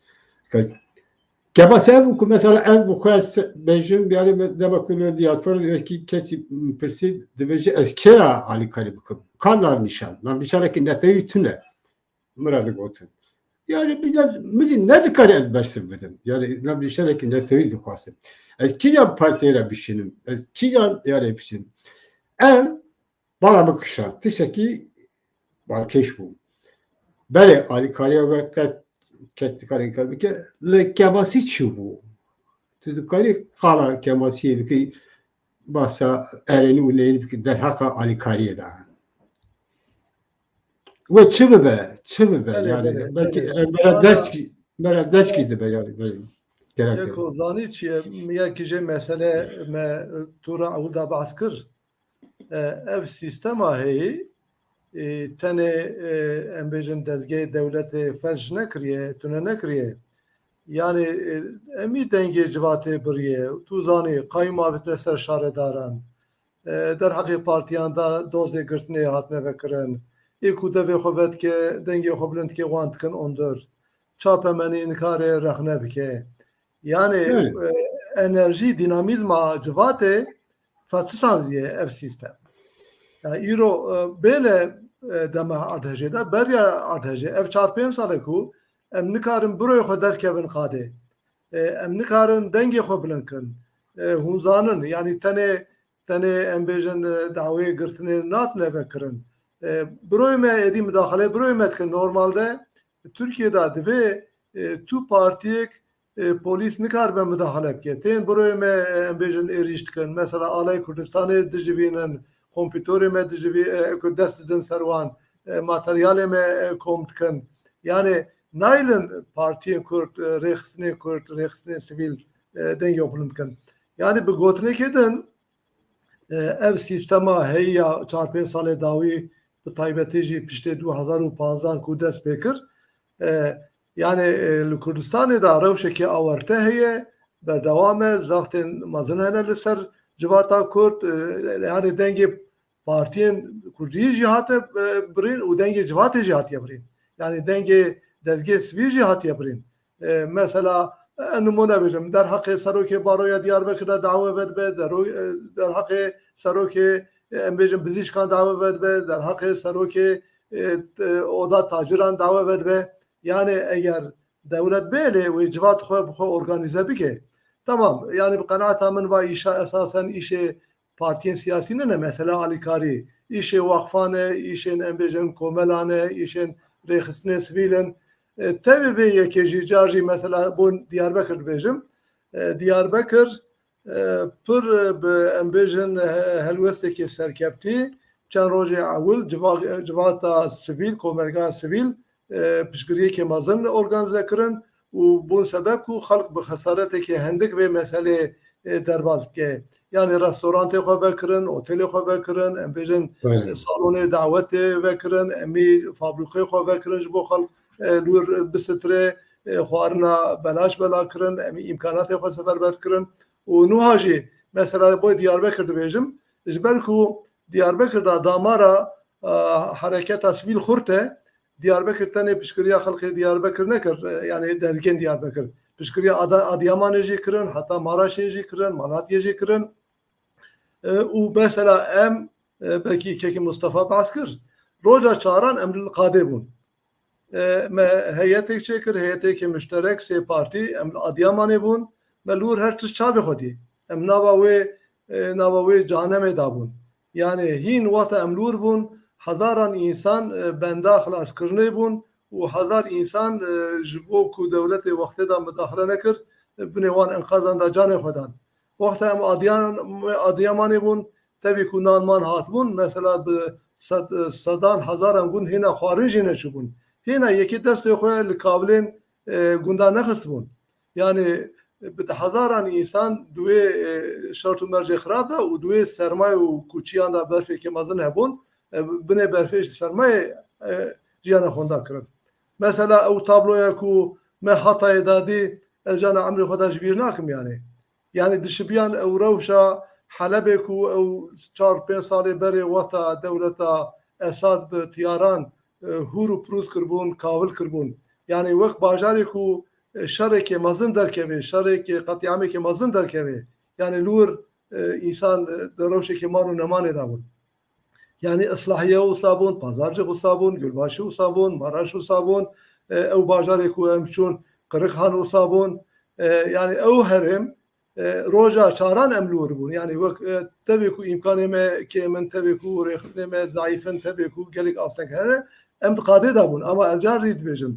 Kebase ev bû ku mesela ez bi xwe se-, bêjim, yani me-, dema ku li diaspora de wekî kesî pirsî dibêje ez kê re alîkarî bikim? Ka navnîşan? Navnîşanekî netewî tune. Min re digotin. Yani bir de min jî nedikare ez bersiv bidim. Yani navnîşanekî netewî dixwazim. Ez kîjan partiyê re bişînim? Ez kîjan yarê bişînim? Ev Bala min kişand. Tiştekî balkêş bû. Belê, alîkariya we qet kes dikare înkar bike. Li Kemasî çi bû? Tu dikarî qala Kemasiyê bikî, basa erênî û neyînî bikî derheqa alîkariyê de. We çi bibe? Çi bibe? Belê, yani belê, belkî belê. Em bera Ana- derskî, bera derskî dibe yani. Belê. Gerek yok. Keko, zanî çi ye? Yekî jê mesele me tu re ewil da behs kir. E, ev sîstema heyî, e, tenê, e, em bêjin dezgehê dewletê ferş nekiriye, tune nekiriye. Yani, e, em î dengê civatê biriye. Tu zanî, qayûm avêtine ser şaredaran. E, derheqê partiyan da dozê girtinê hatine vekirin. Ê ku devê xwe vedike, dengê xwe bilind dike, wan dikin ondur. Çapemenî nikare rexne bike. Yani, Evet. e, enerjî, dînamîzma civatê fetisandiye ev sîstem. Ya îro, e, bêle, e, dema erdhejê de, beriya erdhejê, ev çar pênc sal e ku em nikarin biroyê xwe derkevin qadê. E, em nikarin dengê xwe bilind kin. E, hûn zanin, yani tenê, tenê em bêjin, e, dawê girtinê natine vekirin. E, biroyê me êdî midaxilê biroyê me dikin. Normalde Tirkiye de divê, e, tu partiyek, e, polîs nikaribe midaxile bike. Tên biroyê me, e, em bêjin êrîş dikin. Mesela Alay Kurdistanê dijivînin, kompîtorê me dijivî-, e, ku dest didin ser wan, e, materyalê me, e, kom dikin. Yani naylin partiyên Kurd, e, rêxistinê Kurd, rêxistinê sivîl, e, dengê xwe bilind bikin. Yani bi gotinekê din, e, ev sîstema heyî ya çar pênc salê dawî, bi taybetî jî piştê du hezar û panzdan ku dest pê kir, e, yani, e, li Kurdistanê de rewşekê awarte heye, berdewam e, zextên mezin hene li ser civata Kurd, e, yani dengê partiyên Kurdî jî hate, e, birîn û dengê civatê jî hatiye birîn. Yani dengê dezgehê sivîl jî hatiye birîn. E, mesela, e, nimûne bêjim, derheqê serokê Baroya Diyarbekir de dawe vedibe, dero-, e, derheqê serokê, e, em bêjin, bizîşkan dawe vedibe, derheqê serokê, e, e, oda taciran dawe vedibe. Yani eger dewlet bê lê wê civat xwe bi xwe organîze bike. Tamam, yani bi qenaeta min va îşa esasen îşê partiyên siyasî nine, mesela alîkarî, îşê waqfan e, îşên em bêjin komelan e, îşên rêxistinê sivîl in. E, tevî vê yekê jî car jî mesela bo Diyarbekir dibêjim. E, Diyarbekir, e, pir, e, bi, em bêjin, e, helwesteke serkeftî, çend rojê ewil civa-, civata sivîl, komelga sivîl, e, piştgiriyeke mezin organîze kirin û bûn sebeb ku xelk bi xesareteke hindik vê meselê, e, derbas bike. Yani restorantê xwe vekirin, otelê xwe vekirin, em bêjin, Belê. e, salonê dawetê vekirin, emî fabrîkê xwe vekirin ji bo xelk, e, li wir bisitirê, e, xwarina belaş bela kirin, emî îmkanatê xwe seferber kirin. Û nuha jî mesela bo Diyarbekir dibêjim, ji ber ku Diyarbekir da damara, e, hereketa sivîl xurt e, Diyarbekir tenê piştgiriya xelkê Diyarbekir nekir, e, yani dezgên Diyarbekir. Piştgiriya Ada-, Adiyamanê jî kirin, heta Maraşê jî kirin, Malatyê jî kirin. E, û mesela em, e, belkî kekî Mustafa behs kir, roja çaran em li qadê bûn. E, me heyetek çêkir, heyeteke muşterek, sê partî, em li Adiyamanê bûn, me li wir her tişt çavê xwe dî. Em nava wê, e, nava wê canemê dabûn. Yani hîn wexta em li wir bûn, hezaran însan, e, benda xilaskirinê bûn û hezar însan, e, ji bo ku dewletê wextê de mudaxile nekir, e, binê wan enqazan de canê xwe dan. Wexta em Adiyan-, Adiyamanê bûn, tevî ku nan man hatibûn, mesela bi sed, sedan hezaran gund hêna xwarin jî neçûbûn. Hêna yekê destê xwe li kavilên, e, gundan nexistibûn. Yani bi hezaran însan di wê, e, şert û mercê xirab de û di wê sermayê û kuçiyan de berfêkê mezin hebûn, e, binê berfê ji sermayê, e, jiyana xwe da kirin. Mesela ew tabloya ku me Hatayê da dî, ez cana emrê xwe de ji bîr nakim yani. Yani dişibiyan ew rewşa Helebê ku ew çar pênc salê berê wexta dewleta Esad bi tiyaran, e, hûr û pirûz kirbûn, kawil kirbûn. Yani wek bajarê ku, e, şereke mezin derkeve, şereke qetîameke mezin derkeve. Yani li wir, e, însan, e, di rewşeke man û nemanê de bûn. Yani Islahiye wisa bûn, Pazarcix wisa bûn, Gulbaşî wisa bûn, Maraş wisa bûn, e, ew bajarê ku em çûn, Qirixan wisa bûn. E, yani ew herêm, e, roja çaran em li wir bûn. Yani wek, e, tevê ku îmkanê me kêm in, tevê ku rêxistinê me zayîf in, tevê ku gelek asteng hene, em di qadê de bûn. Ama ez car rî dibêjim,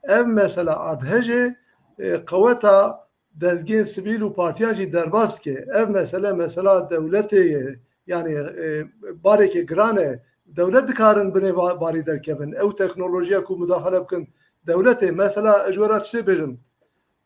ev mesela erdhejê, e, qeweta dezgên sivîl û partiyan jî derbas dike. Ev mesele, mesela dewletê ye. Yani, e, bareke giran e. Dewlet dikarin binê va-, barî derkevin. Ew teknolojiya ku mudaxele bikin dewletê. Mesela ez ji we re tiştê bêjim.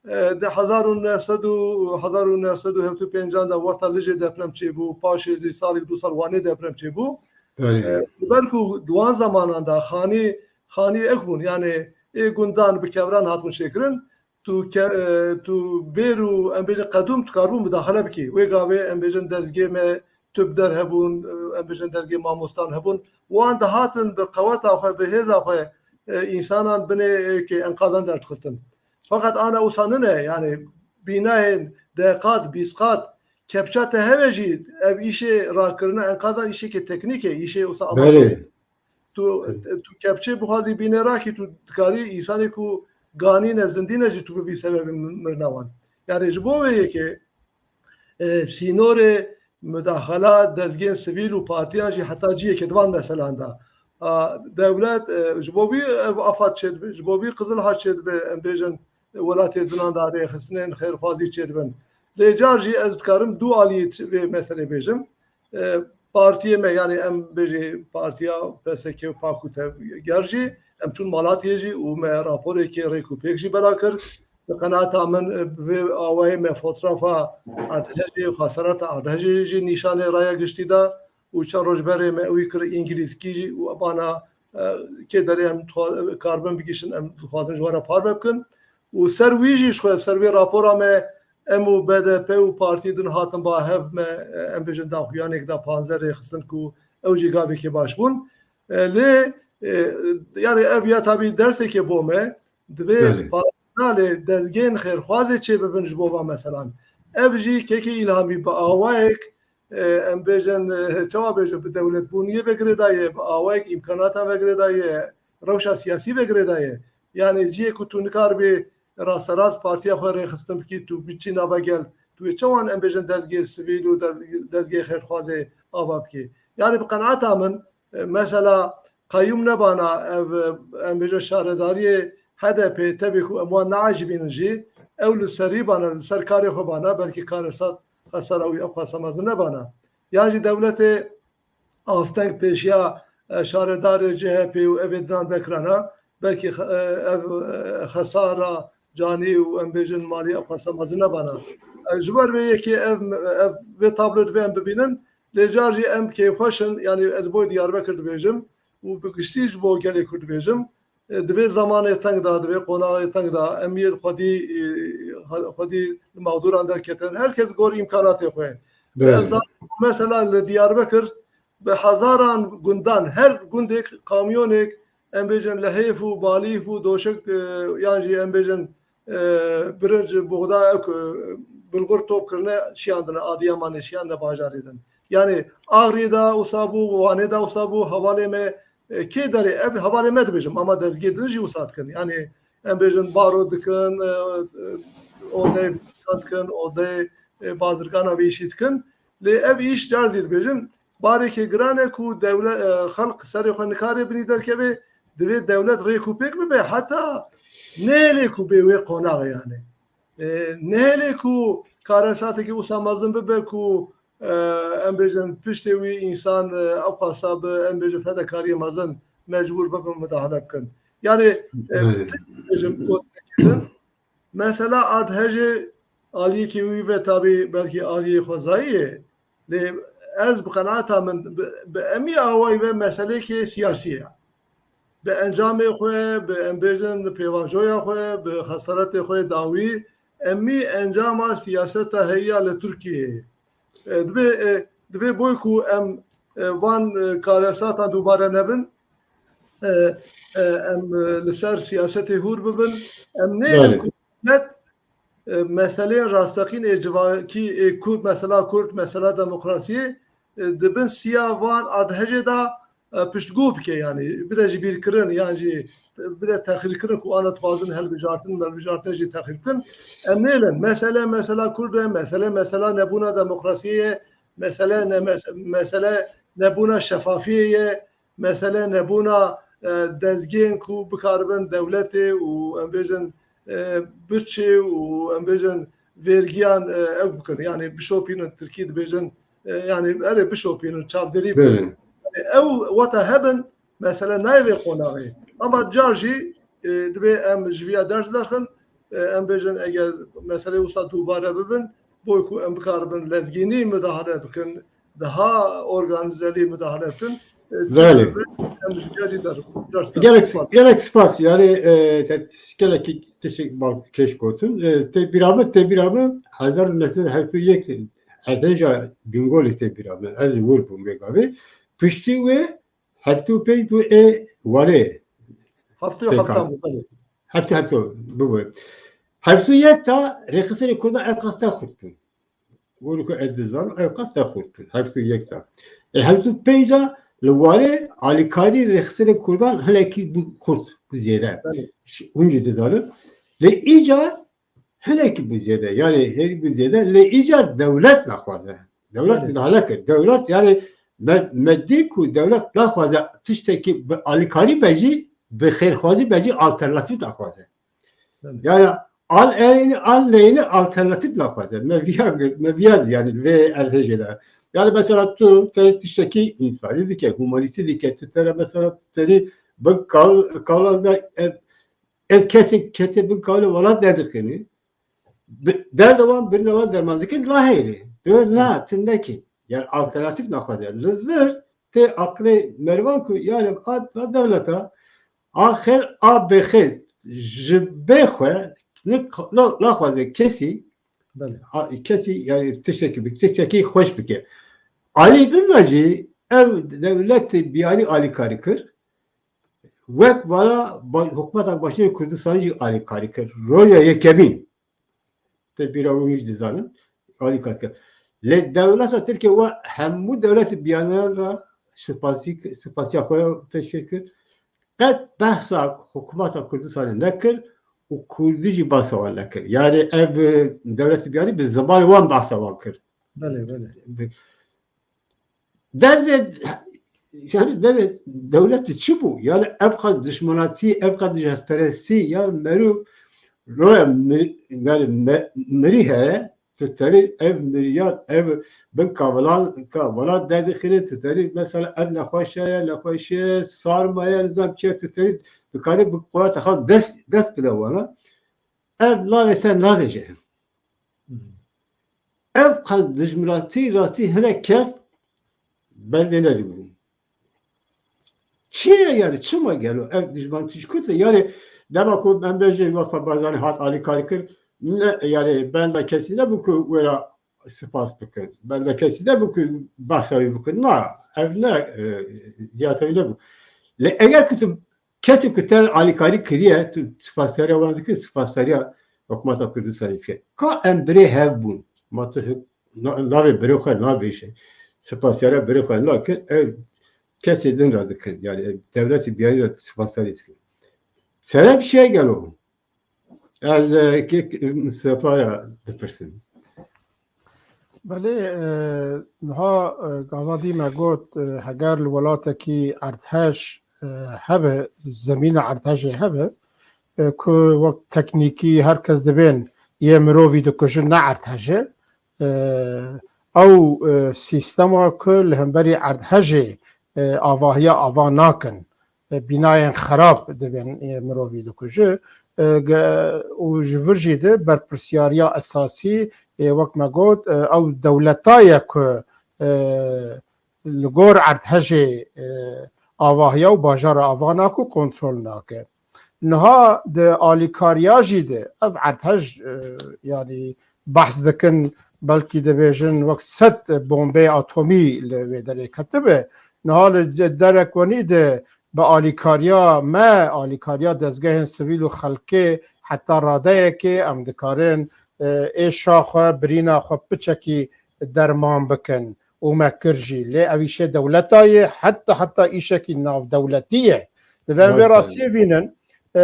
E, di hezar û neh sed û, hezar û neh sed û hevdeh û pêncan de wexta Lijê deprem çêbû, paşê zî salek du sal Wanê deprem çêbû. Belê. E, ji ber ku di wan zemanan de xanî, xanî ek bûn. Yani ê gundan bi kevran hatibûn çêkirin. Tu ke-, e, tu bêr û em bêjin qedûm tu karibû mudaxele bikî. Wê gavê em bêjin dezgê me tib der hebûn, e, em bêjin dezgê mamostan hebûn. Wan dihatin bi qeweta xwe, bi hêza xwe, e, însanan binê, e, kê enqazan derdixistin. Feqet ana wisa nine, yani bînayên deh qat, bîst qat, kepça te heve jî ev îşê rakirina enqazan îşekê teknîk e, îşê wisa amateyê. Belê. Tu, tu kepçê bixwazî bînê rakî, tu dikarî însanê ku ganî ne, zindî ne jî tu bibî sebebê mirina wan. Yani ji bo vê yekê, e, sînorê mudaxela dezgên sivîl û partiyan jî heta cihekê di van meselan de. A, dewlet, e, ji bo vî ev afad çêdibe, ji bo vî Qizil Haç çêdibe, em bêjin, welatê dinan de rêxistinên xêrxwazî çêdibin. Lê car jî ez dikarim du aliyê çi-, vê meselê bêjim. E, partiyê me, yani em bêjê partiya P S K û PAK û TEV ger jî, em çûn Malatiyê jî û me raporekê rêk û pêk jî bela kir. Bi qenaeta min, e, bi vê awayê me fotografa erdhejê, xeserata erdhejê jî nîşanê raya giştî da û çend roj berê me ewî kir îngilîzkî jî û bana, e, kê derê em dixwa-, karibin bigihîşin, em dixwazin ji we re parve bikin. Û ser wî jî ji xwe, ser vê rapora me, em û B D P û partî din hatin ba hev me, e, em bêjin daxuyanêk da panzdeh rêxistin ku ew jî gavekê baş bûn. E, lê, e, yani ev ya tabî dersekê bo me, divê Belê. pa-, nalê dezgên xêrxwazê çêbibin ji bo van meselan. Ev jî kekê Îlhamî bi awayek, e, em bêjin, e, çawa bêjin, bi dewletbûniyê ve girêdaye, bi awayek îmkanatan ve girêdaye, rewşa siyasî ve girêdaye. Yani cihê ku tu nikaribî rasterast partiya xwe rêxistin bikî, tu biçî nava gel, tu ê çawan em bêjin dezgê sivîl û de-, dezgê xêrxwazê ava bikî? Yani bi qenaeta min, e, mesela qeyûm nebana ev, e, em bêjin şaredariyê H D P, tevî ku em wan neecibînin jî, ew li serî bana, li ser karê xwe bana, belkî karesat xesara wî ew qasa mezin nebana. Yan jî dewletê asteng pêşiya, e, şaredarê C H P û evê dinan vekirana, belkî xe-, e, ev, e, xesara canî û em bêjin malî ev qasa mezin nebana. E, ji ber vê yekê ev, ev, vê tablo divê em bibînin, lê car jî em kêfxweş in, yani ez boy Diyarbekir dibêjim û bi giştî ji bo gelê Kurd dibêjim, e, di vê zemanê teng de, di vê qonaxê teng de, em yê xwedî, e, xwedî li mexdûran derketin. Her kes gor îmkanatê xwe. Belê. Ez zanim, mesela li Diyarbekir bi hezaran gundan, her gundek kamyonek, em bêjin lihêf û balîf û doşek, e, yan jî em bêjin, e, birinc, buxda, ew ku, e, bilgur top kirine, şiyandine Adiyamanê, şiyandine bajarê din. Yani Axriyê de wisa bû, Wanê de wisa bû, hevalê me, e, kê derê, ev hevalê me dibêjim, ama dezgê din jî wisa dikin. Yani em bêjin baro dikin, e, e, odeyê bisikletan dikin, odeyê, e, bazirgana vê îşî dikin. Lê ev îş car zî dibêjim, barekê giran e ku dewle-, e, xelk serê xwe nikare binî derkeve, divê dewlet rêk û pêk bibe, heta nehêlê ku bê wê qonaxê yani. E, nehêlê ku karesatekî wisa mezin bibe ku, e, em bêjin piştê wî însan, e, ew qasa bi, em bêjin fedekariyê mezin mecbûr bibin midahale bikin. Yani, e, Belê. bêjim, gotinekê din, mesela A D H Ê aliyekî wî ve tabî belkî aliyê xwezayî ye. Lê ez bi qenaeta min bi, bi emî awayî ve meselekê siyasî ye. Bi encamê xwe, bi em bêjin pêvajoya xwe, bi xesaretê xwe dawî, emî encama siyaseta heya li Tirkiyeyê. E, divê, e, divê boy ku em, e, van, e, karesatan dubare nebin, e, e, em, e, li ser siyasetê hûr bibin, em nênin Belê. ku hikûmet, e, meseleyên rasteqîn ê civakî, ê Kurd, mesela Kurd, mesela demokrasiyê, e, di bin siya van A D H Ê de, e, piştgû bike, yani bide ji bîrkirin, yan jî bide texirkirin ku ana dixwazin hilbijartin, melbijartin jî texir bikin. Em nêlin. Mesele, mesela Kurd e, mesele, mesela nebûna demokrasiyê ye, mesele ne-, mes-, mesele nebûna şefafiyê ye, mesele nebûna, e, dezgehên ku bikaribin dewletê û em bêjin, e, birçê û em bêjin vergiyan, e, ew bikin. Yani bişopînin, Tirkî dibêjin, e, yani erê bişopînin, çavdêrî bikin. Belê. Yani ew weta hebin, mesele nayê vê qonaxê. Ama car jî, e, divê em ji viya ders derxin, e, em bêjin eger meselê wisa dubare bibin, boy ku em bikaribin lezgînî midahale bikin, daha organîzelî midahale bikin. E, Belê. Em ji gelî der, ders Gelek, spas. Gelek spas. Yani, e, te, gelekî tiştek bal keş gotin. E, tê bîra min, tê bîra min hezar û neh sed û hevdeh û yek erdhêja Bingolê tê bîra min. Ez ji wir bûm vê gavê. Piştî wê heft û pênc bû ê Wanê. Heft û heft bû, belê. Heft û heft bû. Heft û yek ta rêxistinê Kurdan ev qas te xurt bû. Wilo ku ez dizanim, ev qas te xurt bû. Heft û yek ta. E, heft û pênc de li Wanê alîkarî rêxistinê Kurdan hinekî bû xurt, bû zêde. Belê. Hûn jî dizanin. Lê îcar hinekî bû zêde. Yani herî bû zêde. Lê îcar dewlet naxwaze. Dewlet Belê. Midahale kir. Dewlet yani me, me dî ku dewlet naxwaze tiştekî bi alîkarî be jî, bi xêrxwazî be jî alternatîf naxwaze. Belê. Yani al erênî, al neyênî alternatîf naxwaze. Me viya, me viya yani vê erdhêjê de. Yani mesela tu te tiştekî însanî dike, humanîstî dike, tu tere mesela tu terî bi kal-, kalan de, e, ev kesê kete bin kawlê welat derdixînî. Bi-, derda wan birine wan derman dikin, la heyre. Diyor, na, tu nekî. Yani alternatif naxwaze. Li vir tê aqilê merivan ku, yani a, a dewleta, a xêr, a bêxêr, ji bê xwe, ne, na, naxwaze kesî, Belê. a, kesî, yani tiştekî bi, tiştekî xweş bike. Alî din de jî ev dewletê biyanî alîkarî kir. Wek vala ba-, hikûmeta Başûrê Kurdistanê jî alîkarî kir. Roja yekemîn. Te bîra wî jî dizanin. Alîkarî kir. Lê dewleta Tirkiye we hemû dewletê biyanan re spasî, spasiya xwe ya pêşkêş kir. Qet behsa hikûmeta Kurdistanê nekir û kurdî jî bahsa wan nekir. Yani ev, e, dewletê biyanî bi zimanê wan bahsa wan kir. Belê, belê. Derdê, yani derdê dewletê çi bû? Yani ev qas dijminatî, ev qas dijhezperestî, ya merû roya mi-, yani me-, mirî heye, tu terî ev mirîyan, ev bin kavilan, kavilan derdixîne, tu terî mesela ev nexweşe ye, nexweşe sarma ye, nizam çi ye, tu terî dikarî bi qurata xwe dest, dest bide wana. Ev navê te navêje. Ev qas dijminatî rastî hinek kes berdê nedibûn. Çi ye yani? Çima gelo ev dijminatî ji ku te? Yani dema ku em bêjin Weqfa Barzanî hat alîkarî kir, ne, yani benda kesî nebû ku wê re spas bikin. Benda kesî nebû ku behsa wî bikin. Na, ev ne, e, diyata wî nebû. Lê eger ku tu kesê ku te alîkarî kiriye, tu spasiya wan dikir, spasiya Hikûmeta Kurdistanê dike. Ka em birê hev bûn. Ma tu hik-, na-, navê birê xwe nabêje. Spasiya birê xwe nakin, ev kesê din re dikin. Yani ev dewletê biyanî re spasiya dikin. Sebeb çi ye gelo? Ez, e, kek Mustafaya dipirsim. Belê, e, niha, e, gava dî me got, e, heger li welatekî erdhej, e, hebe, zemîna erdhejê hebe, e, ku wek teknîkî her kes dibên yê mirovî dikujin ne erdhej e, e, ew, e, sîstema ku li hemberî erdhejê, e, avahiya ava nakin, e, bînayên xerab dibên, e, mirovî dikuje, e, ge-, û ji vir jî de berpirsiyariya esasî, e, wek me got, e, ew dewleta ye ku, e, li gor erdhejê, e, avahiya û bajara ava nake û kontrol nake. Niha di alîkariya jî de ev erdhej, e, yanî behs dikin, belkî dibêjin wek sed bombeyê atomî li wê derê ketibe. Niha li ce-, derek wenî de bi alîkariya me, alîkariya dezgehên sivîl û xelkê heta radeyekê em dikarin, e, êşa xwe, birîna xwe piçekî derman bikin û me kir jî. Lê ev îşê dewleta ye, heta, heta îşekî navdewletî ye. Divê em vê rastiyê vînin. E,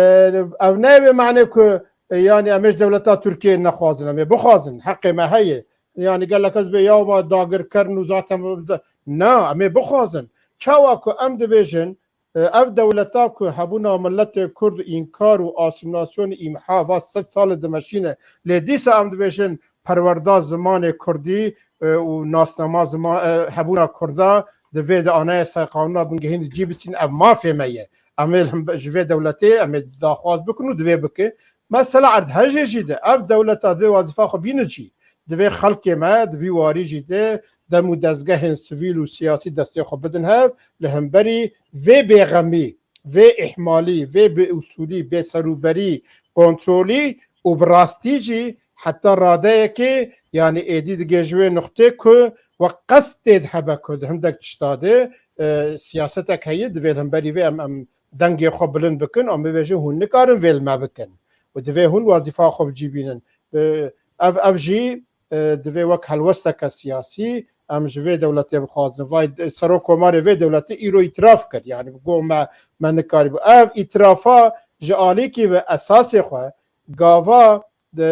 ev ne vê manê ku, e, yanî em ê ji dewleta Tirkiyê nexwazin, em ê bixwazin, heqê me heye. Yanî gelek kes bê ya ma dagirkerin û zaten na, em ê bixwazin. Çawa ku em dibêjin, e, ev dewleta ku hebûna miletê Kurd înkar û asîmîlasyonê îmha va sed sal e dimeşîne, lê dîsa em dibêjin perwerda zimanê Kurdî, e, û nasnama zima-, e, hebûna Kurda divê di Anayasayê Qanûna Bingehîn de cî bisîn, ev mafê me ye. Em ê li hembe-, ji vê dewletê em ê daxwaz bikin û divê bike. Mesela erdhejê jî de ev dewleta divê wazîfa xwe bînin jî. Divê xelkê me di vî warî jî de dem û dezgehên sivîl û siyasî destê xwe bidin hev, li hemberî vê bêxemî, vê îhmalî, vê bêusulî, bêserûberî, kontrolî û bi rastî jî heta radeyekê, yanî êdî digê ji wê nuqtê ku we qest tê de hebe ku di hindek tişta de, e, siyasetek heye, divê li hemberî vê em, em dengê xwe bilind bikin, em bibêjin hûn nikarin vê li me bikin. Û divê hûn wazîfa xwe bi cî bînin. E, ev, ev jî, e, divê wek helwesteke siyasî em ji vê dewletê bixwazin. Vay, de-, serokkomarê vê dewletê îro îtiraf kir. Yanî got me, me nikarîbû. Ev îtirafa ji alîkî ve esasê xwe gava di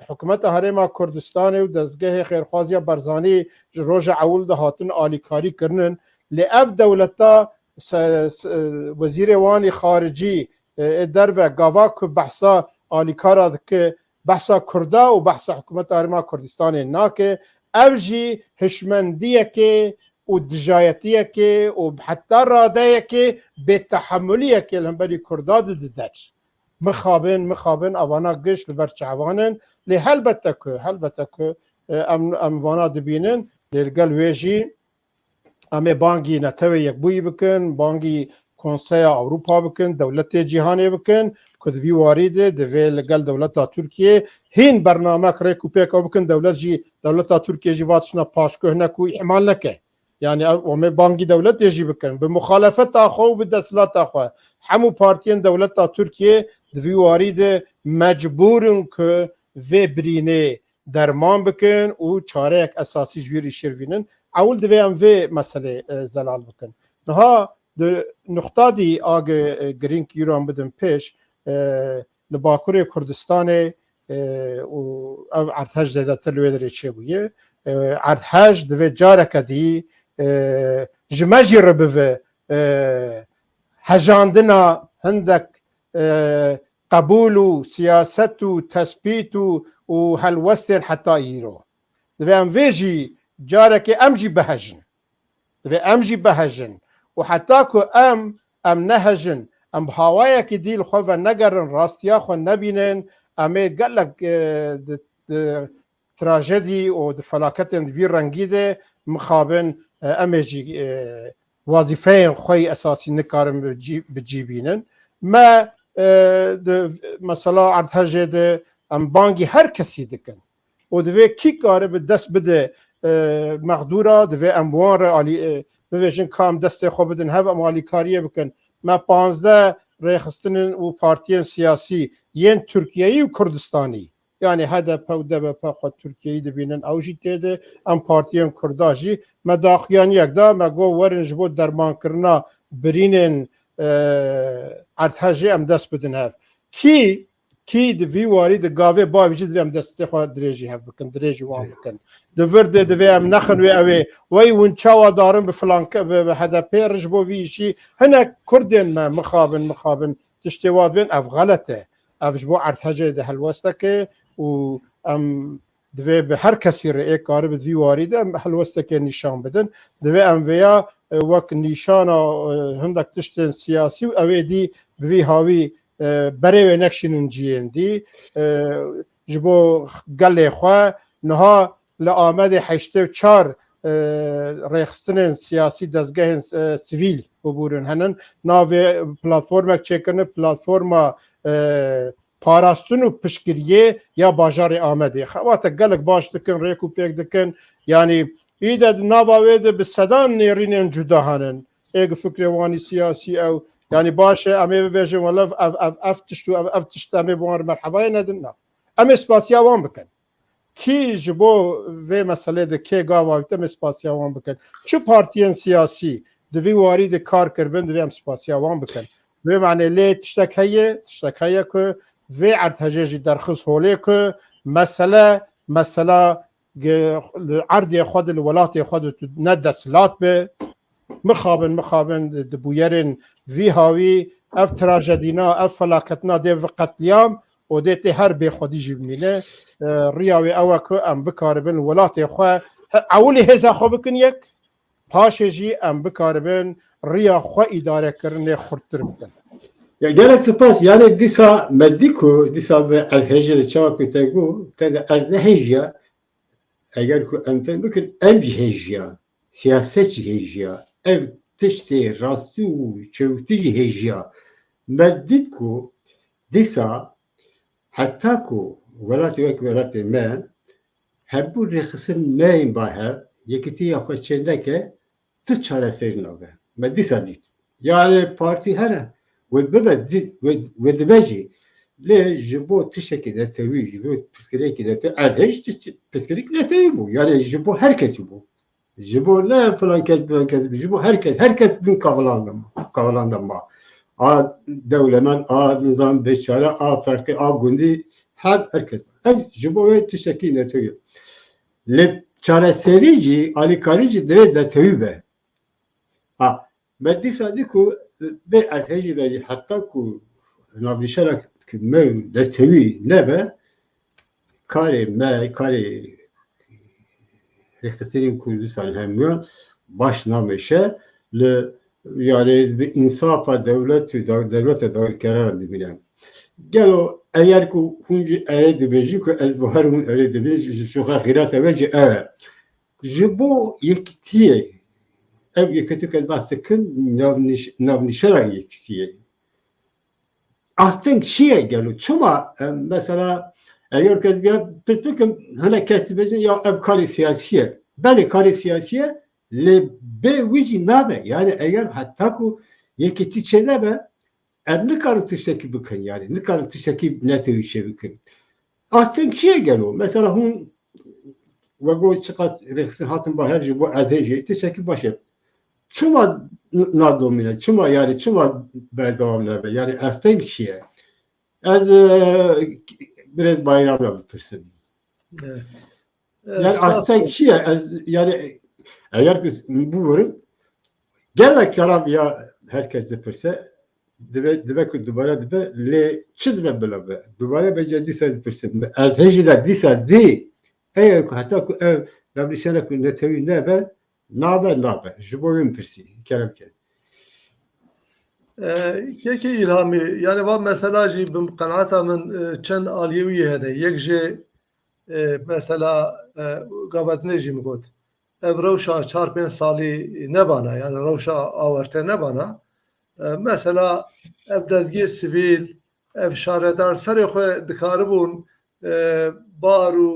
Hikûmeta Herêma Kurdistanê û dezgehê xêrxwaziya Barzanî ji roja ewil de hatin alîkarî kirinin. Lê ev dewleta se-, se-, wezîrê wanî xaricî, e, ê derve gava ku behsa alîkara dike, behsa Kurda û behsa Hikûmeta Herêma Kurdistanê nake. Ev jî hişmendiyekê û dijayetiyekê û heta radeyekê bêtehemuliyekê li hemberî Kurda di dide. Mixabin, mixabin, evana giş li ber çavan in. Lê helbete ku, helbete ku, e, em, em vana dibînin. Lê li gel wê jî em ê bangî Netewê Yekbûyî bikin, bangî Konseya Ewropa bikin, dewletê cîhanê bikin, ku di vî warî de divê li gel dewleta Tirkiyê hîn bernamek rêk û pêk ew bikin, dewlet jî, dewleta Tirkiyê jî va tiştine paşguh neke û îhmal neke. Yanî ev, em ê bangî dewletê jî bikin. Bi muxalefeta xwe û bi desthilata xwe hemû partiyên dewleta Tirkiyê di vî warî de mecbûr in ku vê birînê derman bikin û çareyek esasî ji vî rîşê bînin. Ewil divê em vê meselê, e, zelal bikin. Niha di nuqta dî a gi-, e, girîng îro em bidin pêş, e, li Bakurê Kurdistanê, e, û ev erdhej zêdetir li wê derê çêbûye. E, erdhej divê careke dî, e, ji me jî re bive, e, hejandina hindek, e, qebûl û siyaset û tespît û, û helwestên heta îro. Divê em vê jî carekê em jî bihejin. Divê em jî bihejin. Û heta ku em, em nehejin, em bi hawayekî dî li xwe venegerin, rastiya xwe nebînin, em ê gelek, e, di, di trajedî û di felaketên di vî rengî de mixabin, e, em ê jî, e, wazîfeyên xwe yî esasî nikarin bi cî, bi cî bînin. Me, e, di mesela erdhejê de em bangî her kesî dikin. Û divê kî karibe dest bide, e, mexdûra, divê em bi wan re alî, e, bivêjin ka em destê xwe bidin hev, em alîkariyê bikin. Me panzdeh rêxistinin û partiyên siyasî yên Tirkiyeyî û Kurdistanî, yanî H D P û D B P xwe Tirkiyeyî dibînin, ew jî tê de, em partiyên Kurda jî me daxuyaniyek da, me got werin ji bo dermankirina birînên, e, erdhejê em dest bidin hev. Kî, kî di vî warî di gavê bavê jî divê em destê xwe dirêjî hev bikin, dirêjî wan bikin. Di vir de divê em nexin wê ew ê, wey hûn çawa darin bi filanke, bi, bi H D P re ji bo vî îşî, hinek Kurdên me mixabin, mixabin, tiştê wa dibên ev xelet e. Ev ji bo erdhejê de helwestek e û em divê bi her kesî re ê karibe vî warî de em helwestekê nîşan bidin. Divê em vêya, e, wek nîşana, e, hindek tiştên siyasî û ew ê dî bi vî hawî, e, berê wê nekşînin ciyên dî. E, ji bo gelê xwe niha li Amedê heştê û çar, e, rêxistinên siyasî, dezgehên, e, sivîl bibûrin henin. Navê platformek çêkirine, platforma, e, parastin û piştgiriyê ya bajarê Amedê. Xebate gelek baş dikin, rêk û pêk dikin. Yanî îde di nava wê de bi sedan nêrînên cuda henin. Ê gi fikrê wanî siyasî ew. Yanî baş e, em ê bivêjin wele ev, ev, ev tişt û ev, ev tişt em ê bi wan re merhebayê nedin, na. Em ê spasiya wan bikin. Kî ji bo vê meselê de kê gava wî, em ê spasiya wan bikin. Çi partiyên siyasî di vî warî de kar kiribin, divê em spasiya wan bikin. Bi vê manê lê tiştek heye, tiştek heye ku vê erdhejê jî derxist holê ku mesele, mesela ge-, li erdê xwe de, li welatê xwe de tu ne desthilat be, mixabin, mixabin di bûyerên vî hawî, ev trajedîna, ev felaketina dê bi qetliyam û dê tê her bêxwedî jî bimîne. E, riya wê ew e ku em bikaribin welatê xwe, he, ewilî hêza xwe bikin yek, paşê jî em bikaribin riya xwe îdarekirinê xurttir bikin. Ya gelek spas. Yani dîsa me dî ku dîsa bi erdhejê de çawa ku te got, te de erdhejî ya, eger ku em te bikin, em jî hêjiya, siyaset jî hêjiya, ev tiştê rastî û çewtî jî hêjiya. Me dît ku dîsa heta ku welatê wek welatê me, hebû rêxistin neyên ba hev, yekîtiya xwe çêneke, tu çareserî nabe. Me dîsa dît. Yani partî here, wê bibe, dî-, wê, wê dibe jî. Lê ji bo tiştekî netewî, ji bo pirsgirêkî netewî, erdhej ti-, ti-, pirsgirêk netewî bû. Yani ji bo her kesî bû. Ji bo ne filan kes, filan kes, ji bo her kes, her kes bin kavilan de ma, kavilan de ma. A dewlemend, a nizam bêçare, a ferqî, a gundî, her, her kes. Ev ji bo wê tiştekî netewî. Lê çareserî jî, alîkarî jî divê netewî be. Ha, me dîsa dî ku vê erdhejî de jî heta ku navnîşanek me û netewî nebe, karê me, karê rêxistinên Kurdistanê hemûyan baş nameşe, li, yani bi însafa dewlet û da-, dewleta dagirkeran dibîne. Gelo eger ku hûn jî erê dibêjin ku ez bi her hûn erê dibêjin, ji şoxa xîrata we jî ew e. Ji bo yekîtiyê, ev yekîtî ke ez behs dikim, navnîş-, navnîşana yekîtiyê. Asteng çi ye gelo? Çima, e, mesela, eger kes gel, pirs bikim, hinek kes dibêjin, ya ev karê siyasî ye. Belê karê siyasî ye, lê bê wî jî nabe. Yani eger heta ku yekîtî çênebe, em nikarin tiştekî bikin, yani nikarin tiştekî netewî çêbikin. Asteng çi ye gelo? Mesela hûn we got çiqas rêxistin hatin ba hev ji bo erdhejê, tiştekî baş e. Çima n-, nadomîne? Çima, yani çima berdewam nebe? Yani asteng çi ye? Ez e, birêz Bayram da bipirsim. Evet. E, Yani spas aslında kişi ya, ez, yani eğer ki bu bölüm gelek karar ya herkes dipirse dibe, dibe ku dubare dibe lê çi dibe bila be. Dubare be cedî ser dipirse. Ez hejî de dîsa dî eğer ku heta ku ev revlîsyona ku netewî nebe nabe nabe. Ji bo wê min pirsî. Kerem ke. E, Kekê Îlhamî, yani va mesela jî bi qenaeta min e, çend aliyê wî hene. Yek jê e, mesela e, gavetinê jî min got. Ev rewşa çar pênc salî nebana, yani rewşa awerte nebana. E, mesela ev dezgê sivîl, ev şaredar serê xwe dikaribûn e, bar û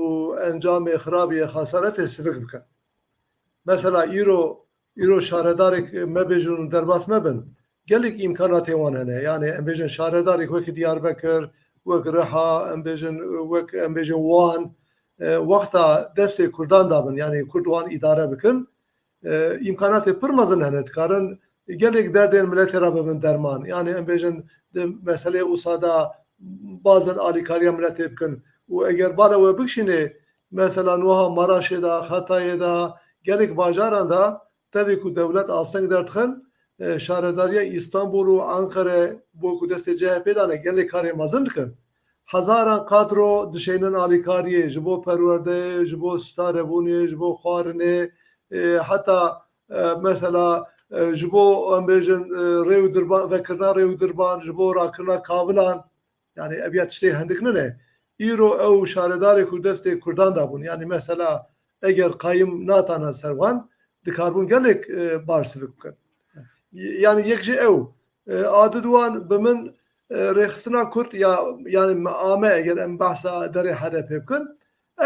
encamê xirabiyê xesaretê sivik bikin. Mesela îro, îro şaredarek me bêjin û derbas me bin, gelek îmkanatê wan hene. Yani em bêjin şaredarek wek Diyarbekir, wek Riha, em bêjin wek em bêjin Wan, e, wexta destê Kurdan da bin, yani Kurd wan îdare bikin, e, îmkanatê pir mezin hene. Dikarin gelek derdên miletê re bibin derman. Yani em bêjin di meselê usa da bazin alîkariya miletê bikin. Û eger bala we bikişînê, mesela niha Maraşê de, Xetayê de, gelek bajaran de tevî ku dewlet asteng derdixin, e, şaredariya Îstanbul û Ankara bo ku destê C H P dane gelek karê mezin dikin. Hezaran kadro dişeynin alîkariyê ji bo perwerdeyê, ji bo starebûnê, ji bo xwarinê, e, heta e, mesela e, ji bo em bêjin e, rê û dirban, vekirina rê û dirban, ji bo rakirina kavilan, yani ev ya tiştê hindik nine. Îro ew şaredarê ku destê Kurdan da bûn. Yani mesela eger qayim natana ser wan, dikarbûn gelek e, baş sivik bikin. Yani yek jê ew. E, a di duwan bi min e, rêxistina Kurd ya, yani me ame eger em behsa derê H D P bikin,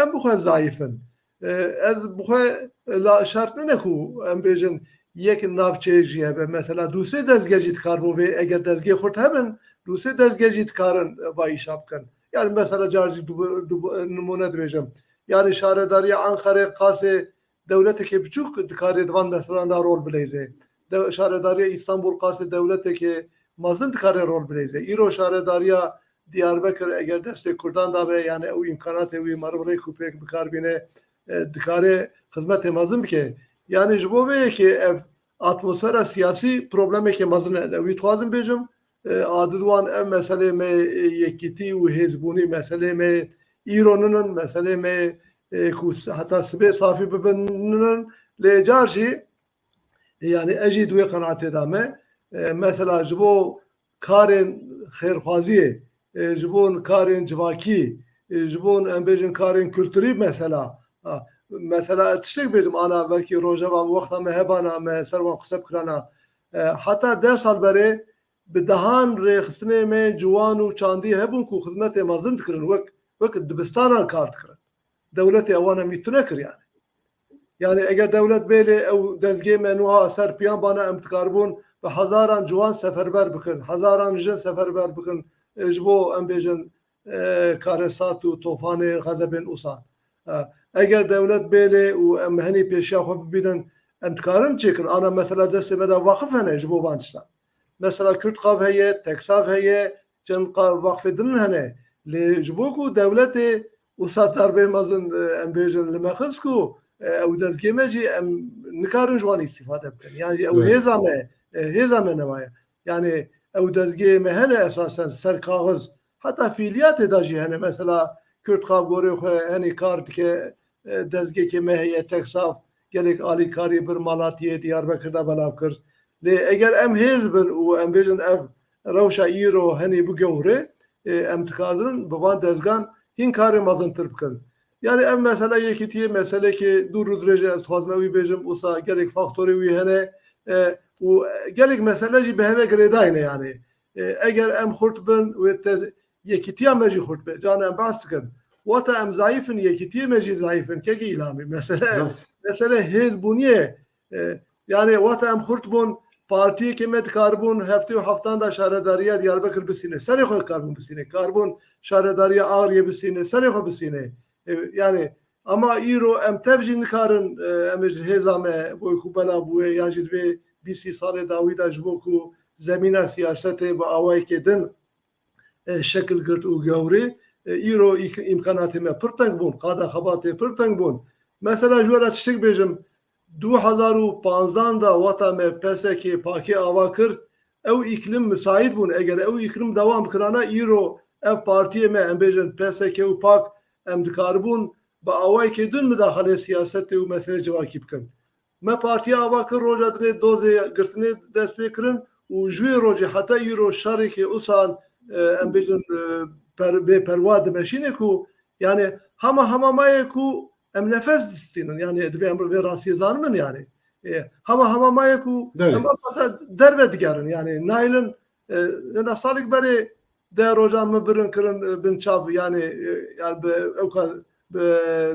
em bixwe zayîf in. E, ez bixwe la şert nine ku em bêjin yek navçeyê jî hebe. Mesela du sê dezge jî dikarbûn vê, eger dezgê xurt hebin, du sê dezge jî dikarin va îşa bikin. Yani mesela car jî du, du, nimûne dibêjim. Yani şaredariya Ankarê qasê dewletekê biçûk dikarê di van meselan de rol bileyzê. De, şaredariya Îstanbul qasê dewletekê mezin dikarê rol bileyzê. Îro şaredariya Diyarbekir eger destê Kurdan da be, yani ew îmkanatê wî meriv rêk û pêk bikar bîne, e, dikare xizmetê mezin bike. Yani ji bo vê yekê ev atmosfera siyasî problemekê mezin e. Wî dixwazim bêjim, e, a di wan ev meselê me, e, yekîtî û hêzbûnî, meselê me îro ninin, meselê me, e, ku s-, heta sibê safî bibin ninin, lê car jî, e, yani ez jî di wê qenaatê de me, e, mesela ji bo karên xêrxwaziyê, e, ji bo karên civakî, e, ji bo em bêjin karên kulturî mesela. Ha, mesela tiştek bêjim ana belkî rojeva wexta me hebana me ser wan qise bikirana. E, heta deh sal berê bi dehan rêxistinê me ciwan û çandî hebûn ku xizmetê mezin dikirin, wek, wek dibistanan kar dikirin. Dewletê ewan em wî tune kir yani. Yani eger dewlet bêlê ew dezgê me nuha ser piyan bana em dikaribûn bi hezaran ciwan seferber bikin, hezaran jin seferber bikin, e, ji bo em bêjin, e, karesat û tofanê xezebên usa. E, eger dewlet bêlê û em henî pêşiya xwe bibînin, em dikarin çêkin. Ana mesela destê me de waqif hene ji bo van tiştan. Mesela Kurd Qav heye, Teksav heye, çend qa-, waqfê din hene. Lê ji bo ku dewletê wisa darbê mezin, e, em bêjin li me xist ku, e, ew dezgê me jî em nikarin ji wan îstîfade bikin. Yani ew Evet. hêza me, e, hêza me nemaye. Yani ew dezgê me hene esasen ser kaxiz. Heta fîliyatê de jî hene. Mesela Kurd Qav gorê xwe henî kar dike, e, dezgekê me heye Teksav, gelek alîkarî bir Malatiyê, Diyarbekir de belav kir. Lê eger em hêz bin û em bêjin ev rewşa îro henî bigewre, e, em dikarin bi van dezgan hîn karê mezintir bikin. Yani ev mesele yekîtiyê meselekê dûr û dirêj e, ez dixwazim ew wî bêjim, wisa gelek faktorê wî hene, e, û gelek mesele jî bi heve girêdayî ne yani. E, eger em xurt bin wê tez-, yekîtiya me jî xurt be. Can em behs dikin. Wata em zayîf in, yekîtiyê me jî zayîf in. Kekê Îlhamî, mesele, Rast. mesele hêz bûniyê. E, yani wata em xurt bûn, partiyekê me dikaribûn heftê û heftan da şaredariya Diyarbekir bisîne. Serê xwe dikaribûn bisîne. Karibûn şaredariya Agiriyê bisîne. Serê xwe bisîne. E, yani ama îro em tev jî nikarin, e, em ê ji hêza me boy ku bela bûye ya jî divê bîstî salê dawî de ji bo ku zemîna siyasetê bi awayekê din e, şekil girt û gewrê. E, îro îk-, îmkanatê me pir teng bûn, qada xebatê pir teng bûn. Mesela ji we re tiştek bêjim, du hezar û panzdan de wexta me P S K, pakê ava kir, ew îklim misaît bûn. Eger ew îklim dewam bikirana, îro ev partiyê me, em bêjin P S K û pak, em dikaribûn bi awayekê din midaxalê siyasetê û meselê civakî bikin. Me partiya ava kir, roja dinê dozê girtinê dest pê kirin û ji wê rojê heta îro şerêkê usan, e, em bêjin, e, per-, bê perwa dimeşîne ku, yani, hema hema maye ku em nefes distînin, yani, divê em vê rastiyê zanimin, yani. E, hema hema maye ku Evet. em mesela derve digerin, yani, nailin, e, ne salek berê deh rojan min birin kirin, e, bin çav, yani, e, yani, bi, ew ka, bi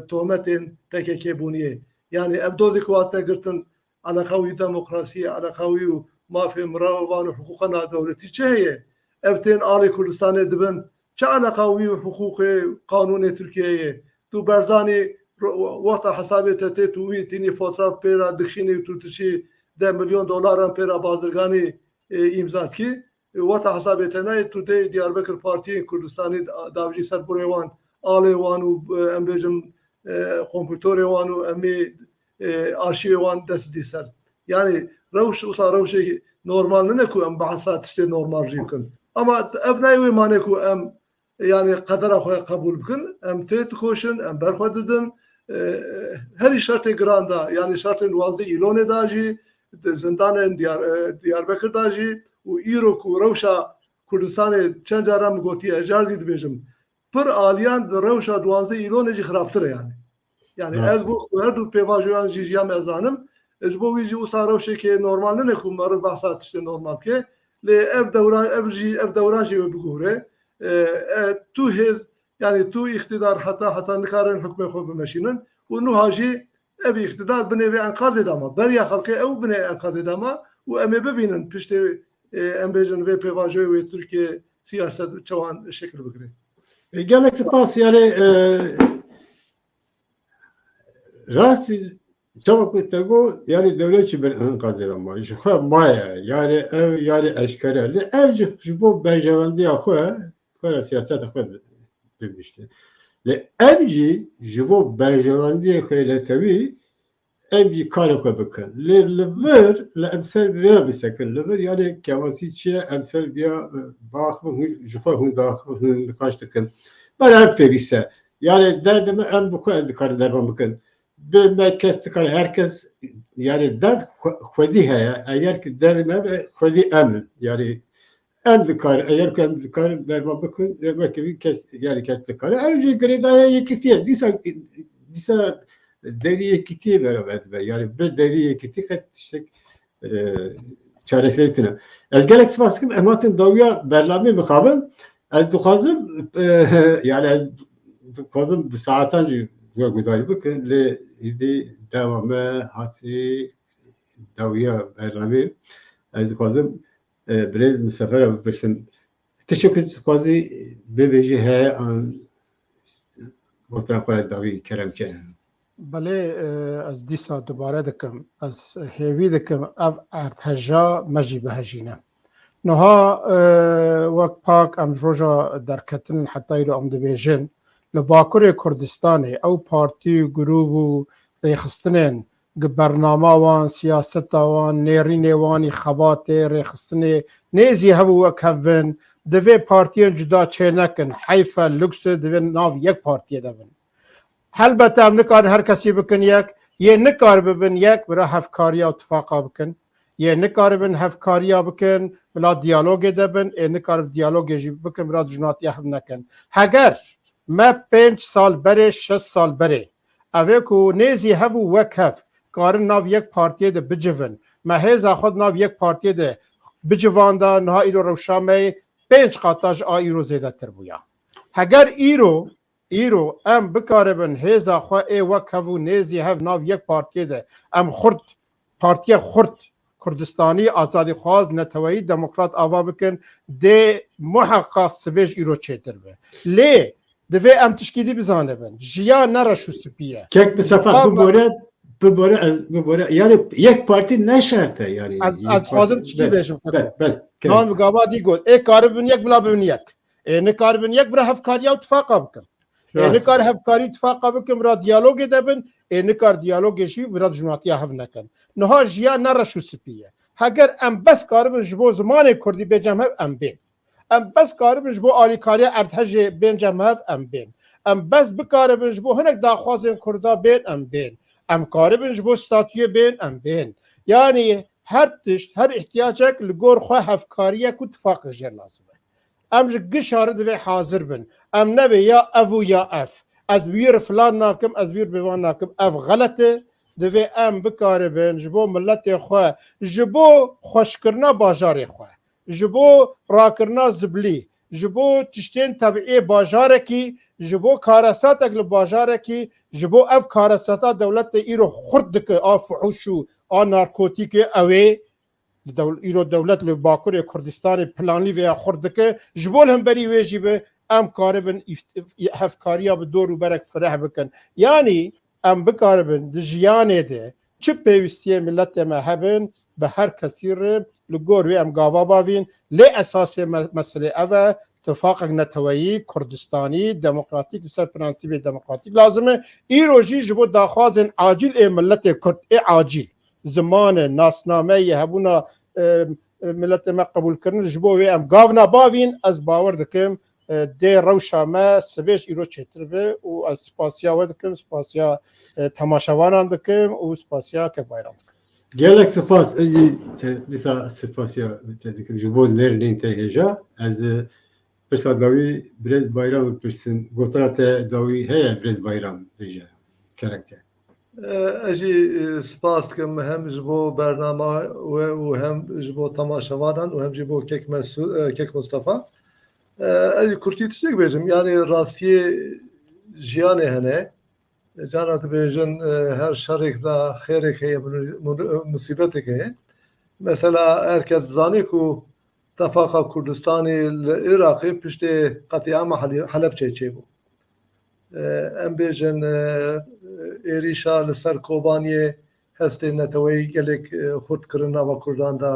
tohmetên P K K bûniyê. Yani, ev dozê ku hate girtin, eleqa wî demokrasiyê, eleqa wî û mafê mirovan û hiqûqa navdewletî çi heye? Ev tên alê Kurdistanê dibin, çi eleqa wî û hiqûqê, qanûnê Tirkiyeyê? Tu Barzanî ro-, wexta hesabê te tê, tu wî tînî fotraf pê re dikşînî û tu tişî deh milyon dolaran pê re bazirganî, e, îmza dikî. E, wexta hesabê te nayê, tu dê Diyarbekir partiyên Kurdistanî da-, davijî ser burê wan, alê wan û, e, em bêjin, e, kompûtorê wan û em ê, e, arşîvê wan dest dî ser. Yani rewş, wisa rewşê normal nine ku em behsa tiştê normal jî bikin. Ama ev nayê wê mane ku em, yani, qedera xwe qebûl bikin, em tê dikoşin, em ber xwe didin. E, herî şertê giran de, yani şertên duwazdeh îlonê de jî, di zindanên Diyar-, e, Diyarbekir de jî û îro ku rewşa Kurdistanê çend caran min gotiye, ez car dî dibêjim, pir aliyan di rewşa duwazdeh îlonê jî xirabtir e yani. Yani Evet. ez bo her du pêvajoyan jî jiya me zanim. E, ji bo wî jî wisa rewşekê normal nine ku meriv behsa tiştê normal bike. Lê ev dewran, ev jî, ev dewran jî wê biguhre. E, e, tu hêz, yani tu îqtidar heta, heta nikarin hukmê xwe bimeşînin. Û nuha jî ev îqtidar binê vê enqazê de ma. Beriya xelkê ew binê enqazê de ma. Û em ê bibînin piştê, e, em bêjin vê pêvajoyê wê Tirkiye siyaset çawan şekil bigire. E, gelek spas, yani, e, rastî çawa ku te got, yani dewlet jî bin enqazê de ma. Ji xwe maye, yani ev, yani eşkere. Lê ev jî ji bo berjewendiya xwe, xwe re siyaseta xwe bibiştin. Lê ev jî ji bo berjewendiyê xwe netewî, em jî karê xwe bikin. Lê li vir, li em ser vê bisekin. Li vir, yani kewasî çi ye, em ser vêya, e, biaxivin, hûn ji xwe hûn diaxivin, hûn nikaş dikin. Bera ev pêwîst e. Yani derdê me em bi xwe dikarin derman bikin. Bê me kes dikare, her kes, yani derd xwe-, xwedî heye. Eger ki derdê me be, xwedî em in. Yani em dikarin, eger ku em dikarin derman bikin, e, belkî bir kes, yani kes dikare. Ev jî girêdayî yekîtî ye. Dîsa, dîsa derî yekîtî beraber dibe. Yani bi derî yekîtî qet tiştek, e, çareserî tune. Ez gelek spas dikim, em hatin dawiya bernameyê mixabin. Ez dixwazim, e, yani ez dixwazim bi saetan jî guhdarî bikin, lê îdî dema me hatî dawiya bernameyê. Ez dixwazim, e, birêz Mistefa re bipirsim. Tiştek ku dixwazî bibêjî heye an gotina xwe dawî kerem ke? Belê, e, ez dîsa dubare dikim. Ez hêvî dikim ev erdheja me jî bihejîne. Niha, e, wek pak em ji roja derketin heta îro em dibêjin, li Bakurê Kurdistanê ew partî û grûp û rêxistinên gi bernama wan, siyaseta wan, nêrînê wan î xebatê, rêxistinê nêzî hev û wek hev bin, divê partiyên cuda çênekin. Heyf e, luks e, divê nav yek partiyê de bin. Helbet em nikarin her kesî bikin yek, yê nikar bibin yek, bila hevkariya û tifaqa bikin. Yê nikaribin hevkariya bikin, bila diyalogê de bin, ê nikaribin diyalogê jî bikin, bila dijminatiya hev nekin. Heger me pênc sal berê, şeş sal berê, ev ê ku nêzî hev û wek hev karin nav yek partiyê de bicivin, me hêza xwe di nav yek partiyê de bicivanda, niha îro rewşa me yê pênc qata ji a îro zêdetir bûya. Heger îro, îro em bikaribin hêza xwe ê wek hev û nêzî hev nav yek partiyê de em xurt, partiya xurt, Kurdistanî, azadîxwaz, neteweyî, demokrat ava bikin, dê muheqqa sibê ji îro çêtir be. Lê divê em tişkî dî bizanibin. Jiyan ne reş û spî ye. Kek bi sefa Jiyan bibore, bibore, ez bibore. Yani yek partî ne şert e yani. Ez, Yek ez dixwazim partî, tişkî bel, bêjim, bel, bel, kek. Nan gava dî got. Ê karibin yek, bila bibin yek. Ê nikaribin yek bira hevkariya û tifaqa bikin. Ê nikar hevkarî tifaqa bikin bira diyalogê de bin. Ê nikar diyalogê jî bira dijminatiya hev nekin. Niha jiyan ne reş û sipî ye. Heger em bes karibin ji bo zimanê kurdî bêcem hev em bên. Em bes karibin ji bo alîkariya erdhejê bên cem hev em bên. Em bes bikaribin ji bo hinek daxwazên kurda bên em bên. Em karibin ji bo statuyê bên em bên. Yanî her tişt, her ihtiyacek li gor xwe hevkariyek û tifaqek jê lazim e. Em ji gişa re divê hazir bin. Em nebe ya ev û ya ev. Ez bi wî re filan nakim, ez bi wî re bêvan nakim. Ev xelet e. Divê em bikaribin ji bo miletê xwe, ji bo xweşkirina bajarê xwe, ji bo rakirina ziblî, ji bo tiştên tebîî bajarekî, ji bo karesatek li bajarekî, ji bo ev karesata dewlet de îro xurt dike a fuhûş û a narkotîkê ew ê. Li dew-, îro dewlet li Bakurê Kurdistanê planlî vêya xurt dike. Ji bo li hemberî wê jî bi em karibin îft-, hevkariya bi dor û berek fireh bikin. Yanî em bikaribin di jiyanê de çi pêwîstiyê miletê me hebin, bi her kesî re li gor wê em gava bavîn. Lê esasê me-, meselê ev e, tifaqek neteweyî, Kurdistanî, demokratîk, li ser prensîbê demokratîk lazim e. Îro jî ji bo daxwazên acîl ê miletê Kurd, ê acîl, ziman e, nasname ye, hebûna, e, e, miletê me qebûlkirin, ji bo wê em gavna bavîn, ez bawer dikim, e, dê rewşa me sibê ji îro çêtir be û ez spasiya we dikim, spasiya, e, temaşevanan dikim û spasiya kek Bayram dikim. Gelek spas, ez jî te, dîsa spasiya te dikim ji bo nerînên te hêja. Ez, e, pirsa dawî birêz Bayram bipirsim. Gotina te dawî heye birêz Bayram bêje kerem ke. E, ez jî, e, spas dikim hem ji bo bernama we û hem ji bo temaşevanan û hem jî bo kek Mesû-, e, kek Mustafa. E, ez jî kurtî tiştek bêjim. Yanî rastiyê jiyanê hene. Cara dibêjin, e, her şerêk de xêrek heye, mu-, mu-, musîbetek heye. Mesela her kes dizanî ku tefaqa Kurdistanê li Iraqê piştê qetlîama Helî-, Helebçeyê çêbû. E, em bêjin, e, êrîşa li ser Kobaniyê hestên neteweyî gelek, e, xurt kirin nava Kurdan de.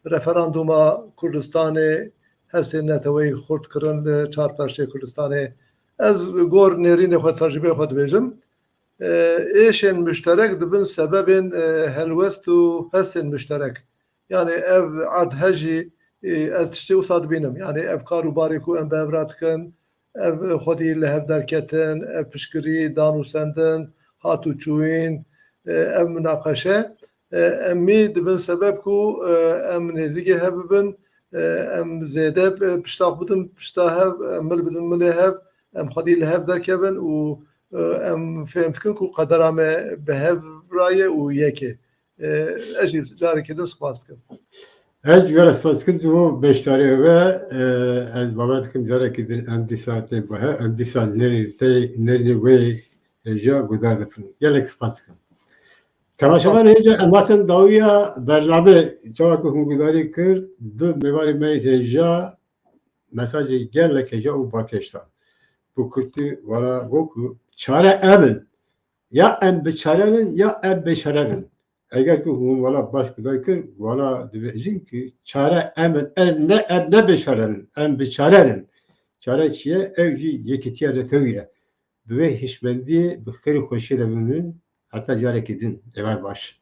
Referandûma Kurdistanê hestên neteweyî xurt kirin li çar perçeyê Kurdistanê. Ez li gor nêrînê xwe, tecrûbeyê xwe dibêjim. E, êşên muşterek dibin sebebên, e, helwest û hestên muşterek. Yanî ev erdhej jî, e, ez tiştê wisa dibînim. Yanî ev kar û barê ku em bi hev re dikin, ev xwedî li hev derketin, ev piştgirî, danûstendin, hatûçûyîn, e, ev minaqeşe, e, em mî dibin sebeb ku, e, em nêzîkê hev bibin, e, em zêde, e, pişta xwe bidin pişta hev, em mil bidin milê hev, em xwedî li hev derkevin û, e, em fêm dikin ku qedera me bi hev re ye û yek e. E, ez jî carekî din spas dikim. Ez ji we re spas dikim ji bo beşdarî we. E, ez bawer dikim carekî din em dîsa tê bi hev, em dîsa nerî tê, nerî wê hêja guhdar dikin. Gelek spas dikim. Temaşevan hêja em hatin dawiya bername, çawa ku hûn guhdarî kir, du mêvanê me yên hêja mesajê gelek hêja û balkêş dan. Bi kurtî wala got ku çare em in. Ya em biçare bin, ya em bêçare bin. Eger ku hûn wala baş guhdarî kir, wala dibêjin ku çare em in, em ne, em ne bêçare bin, em biçare bin. Çare çi ye? Ew jî yekîtiya netewî ye. Bi vê hişmendiyê bi xêr û xweşiyê de bimînin, heta carekî din. Êvar baş.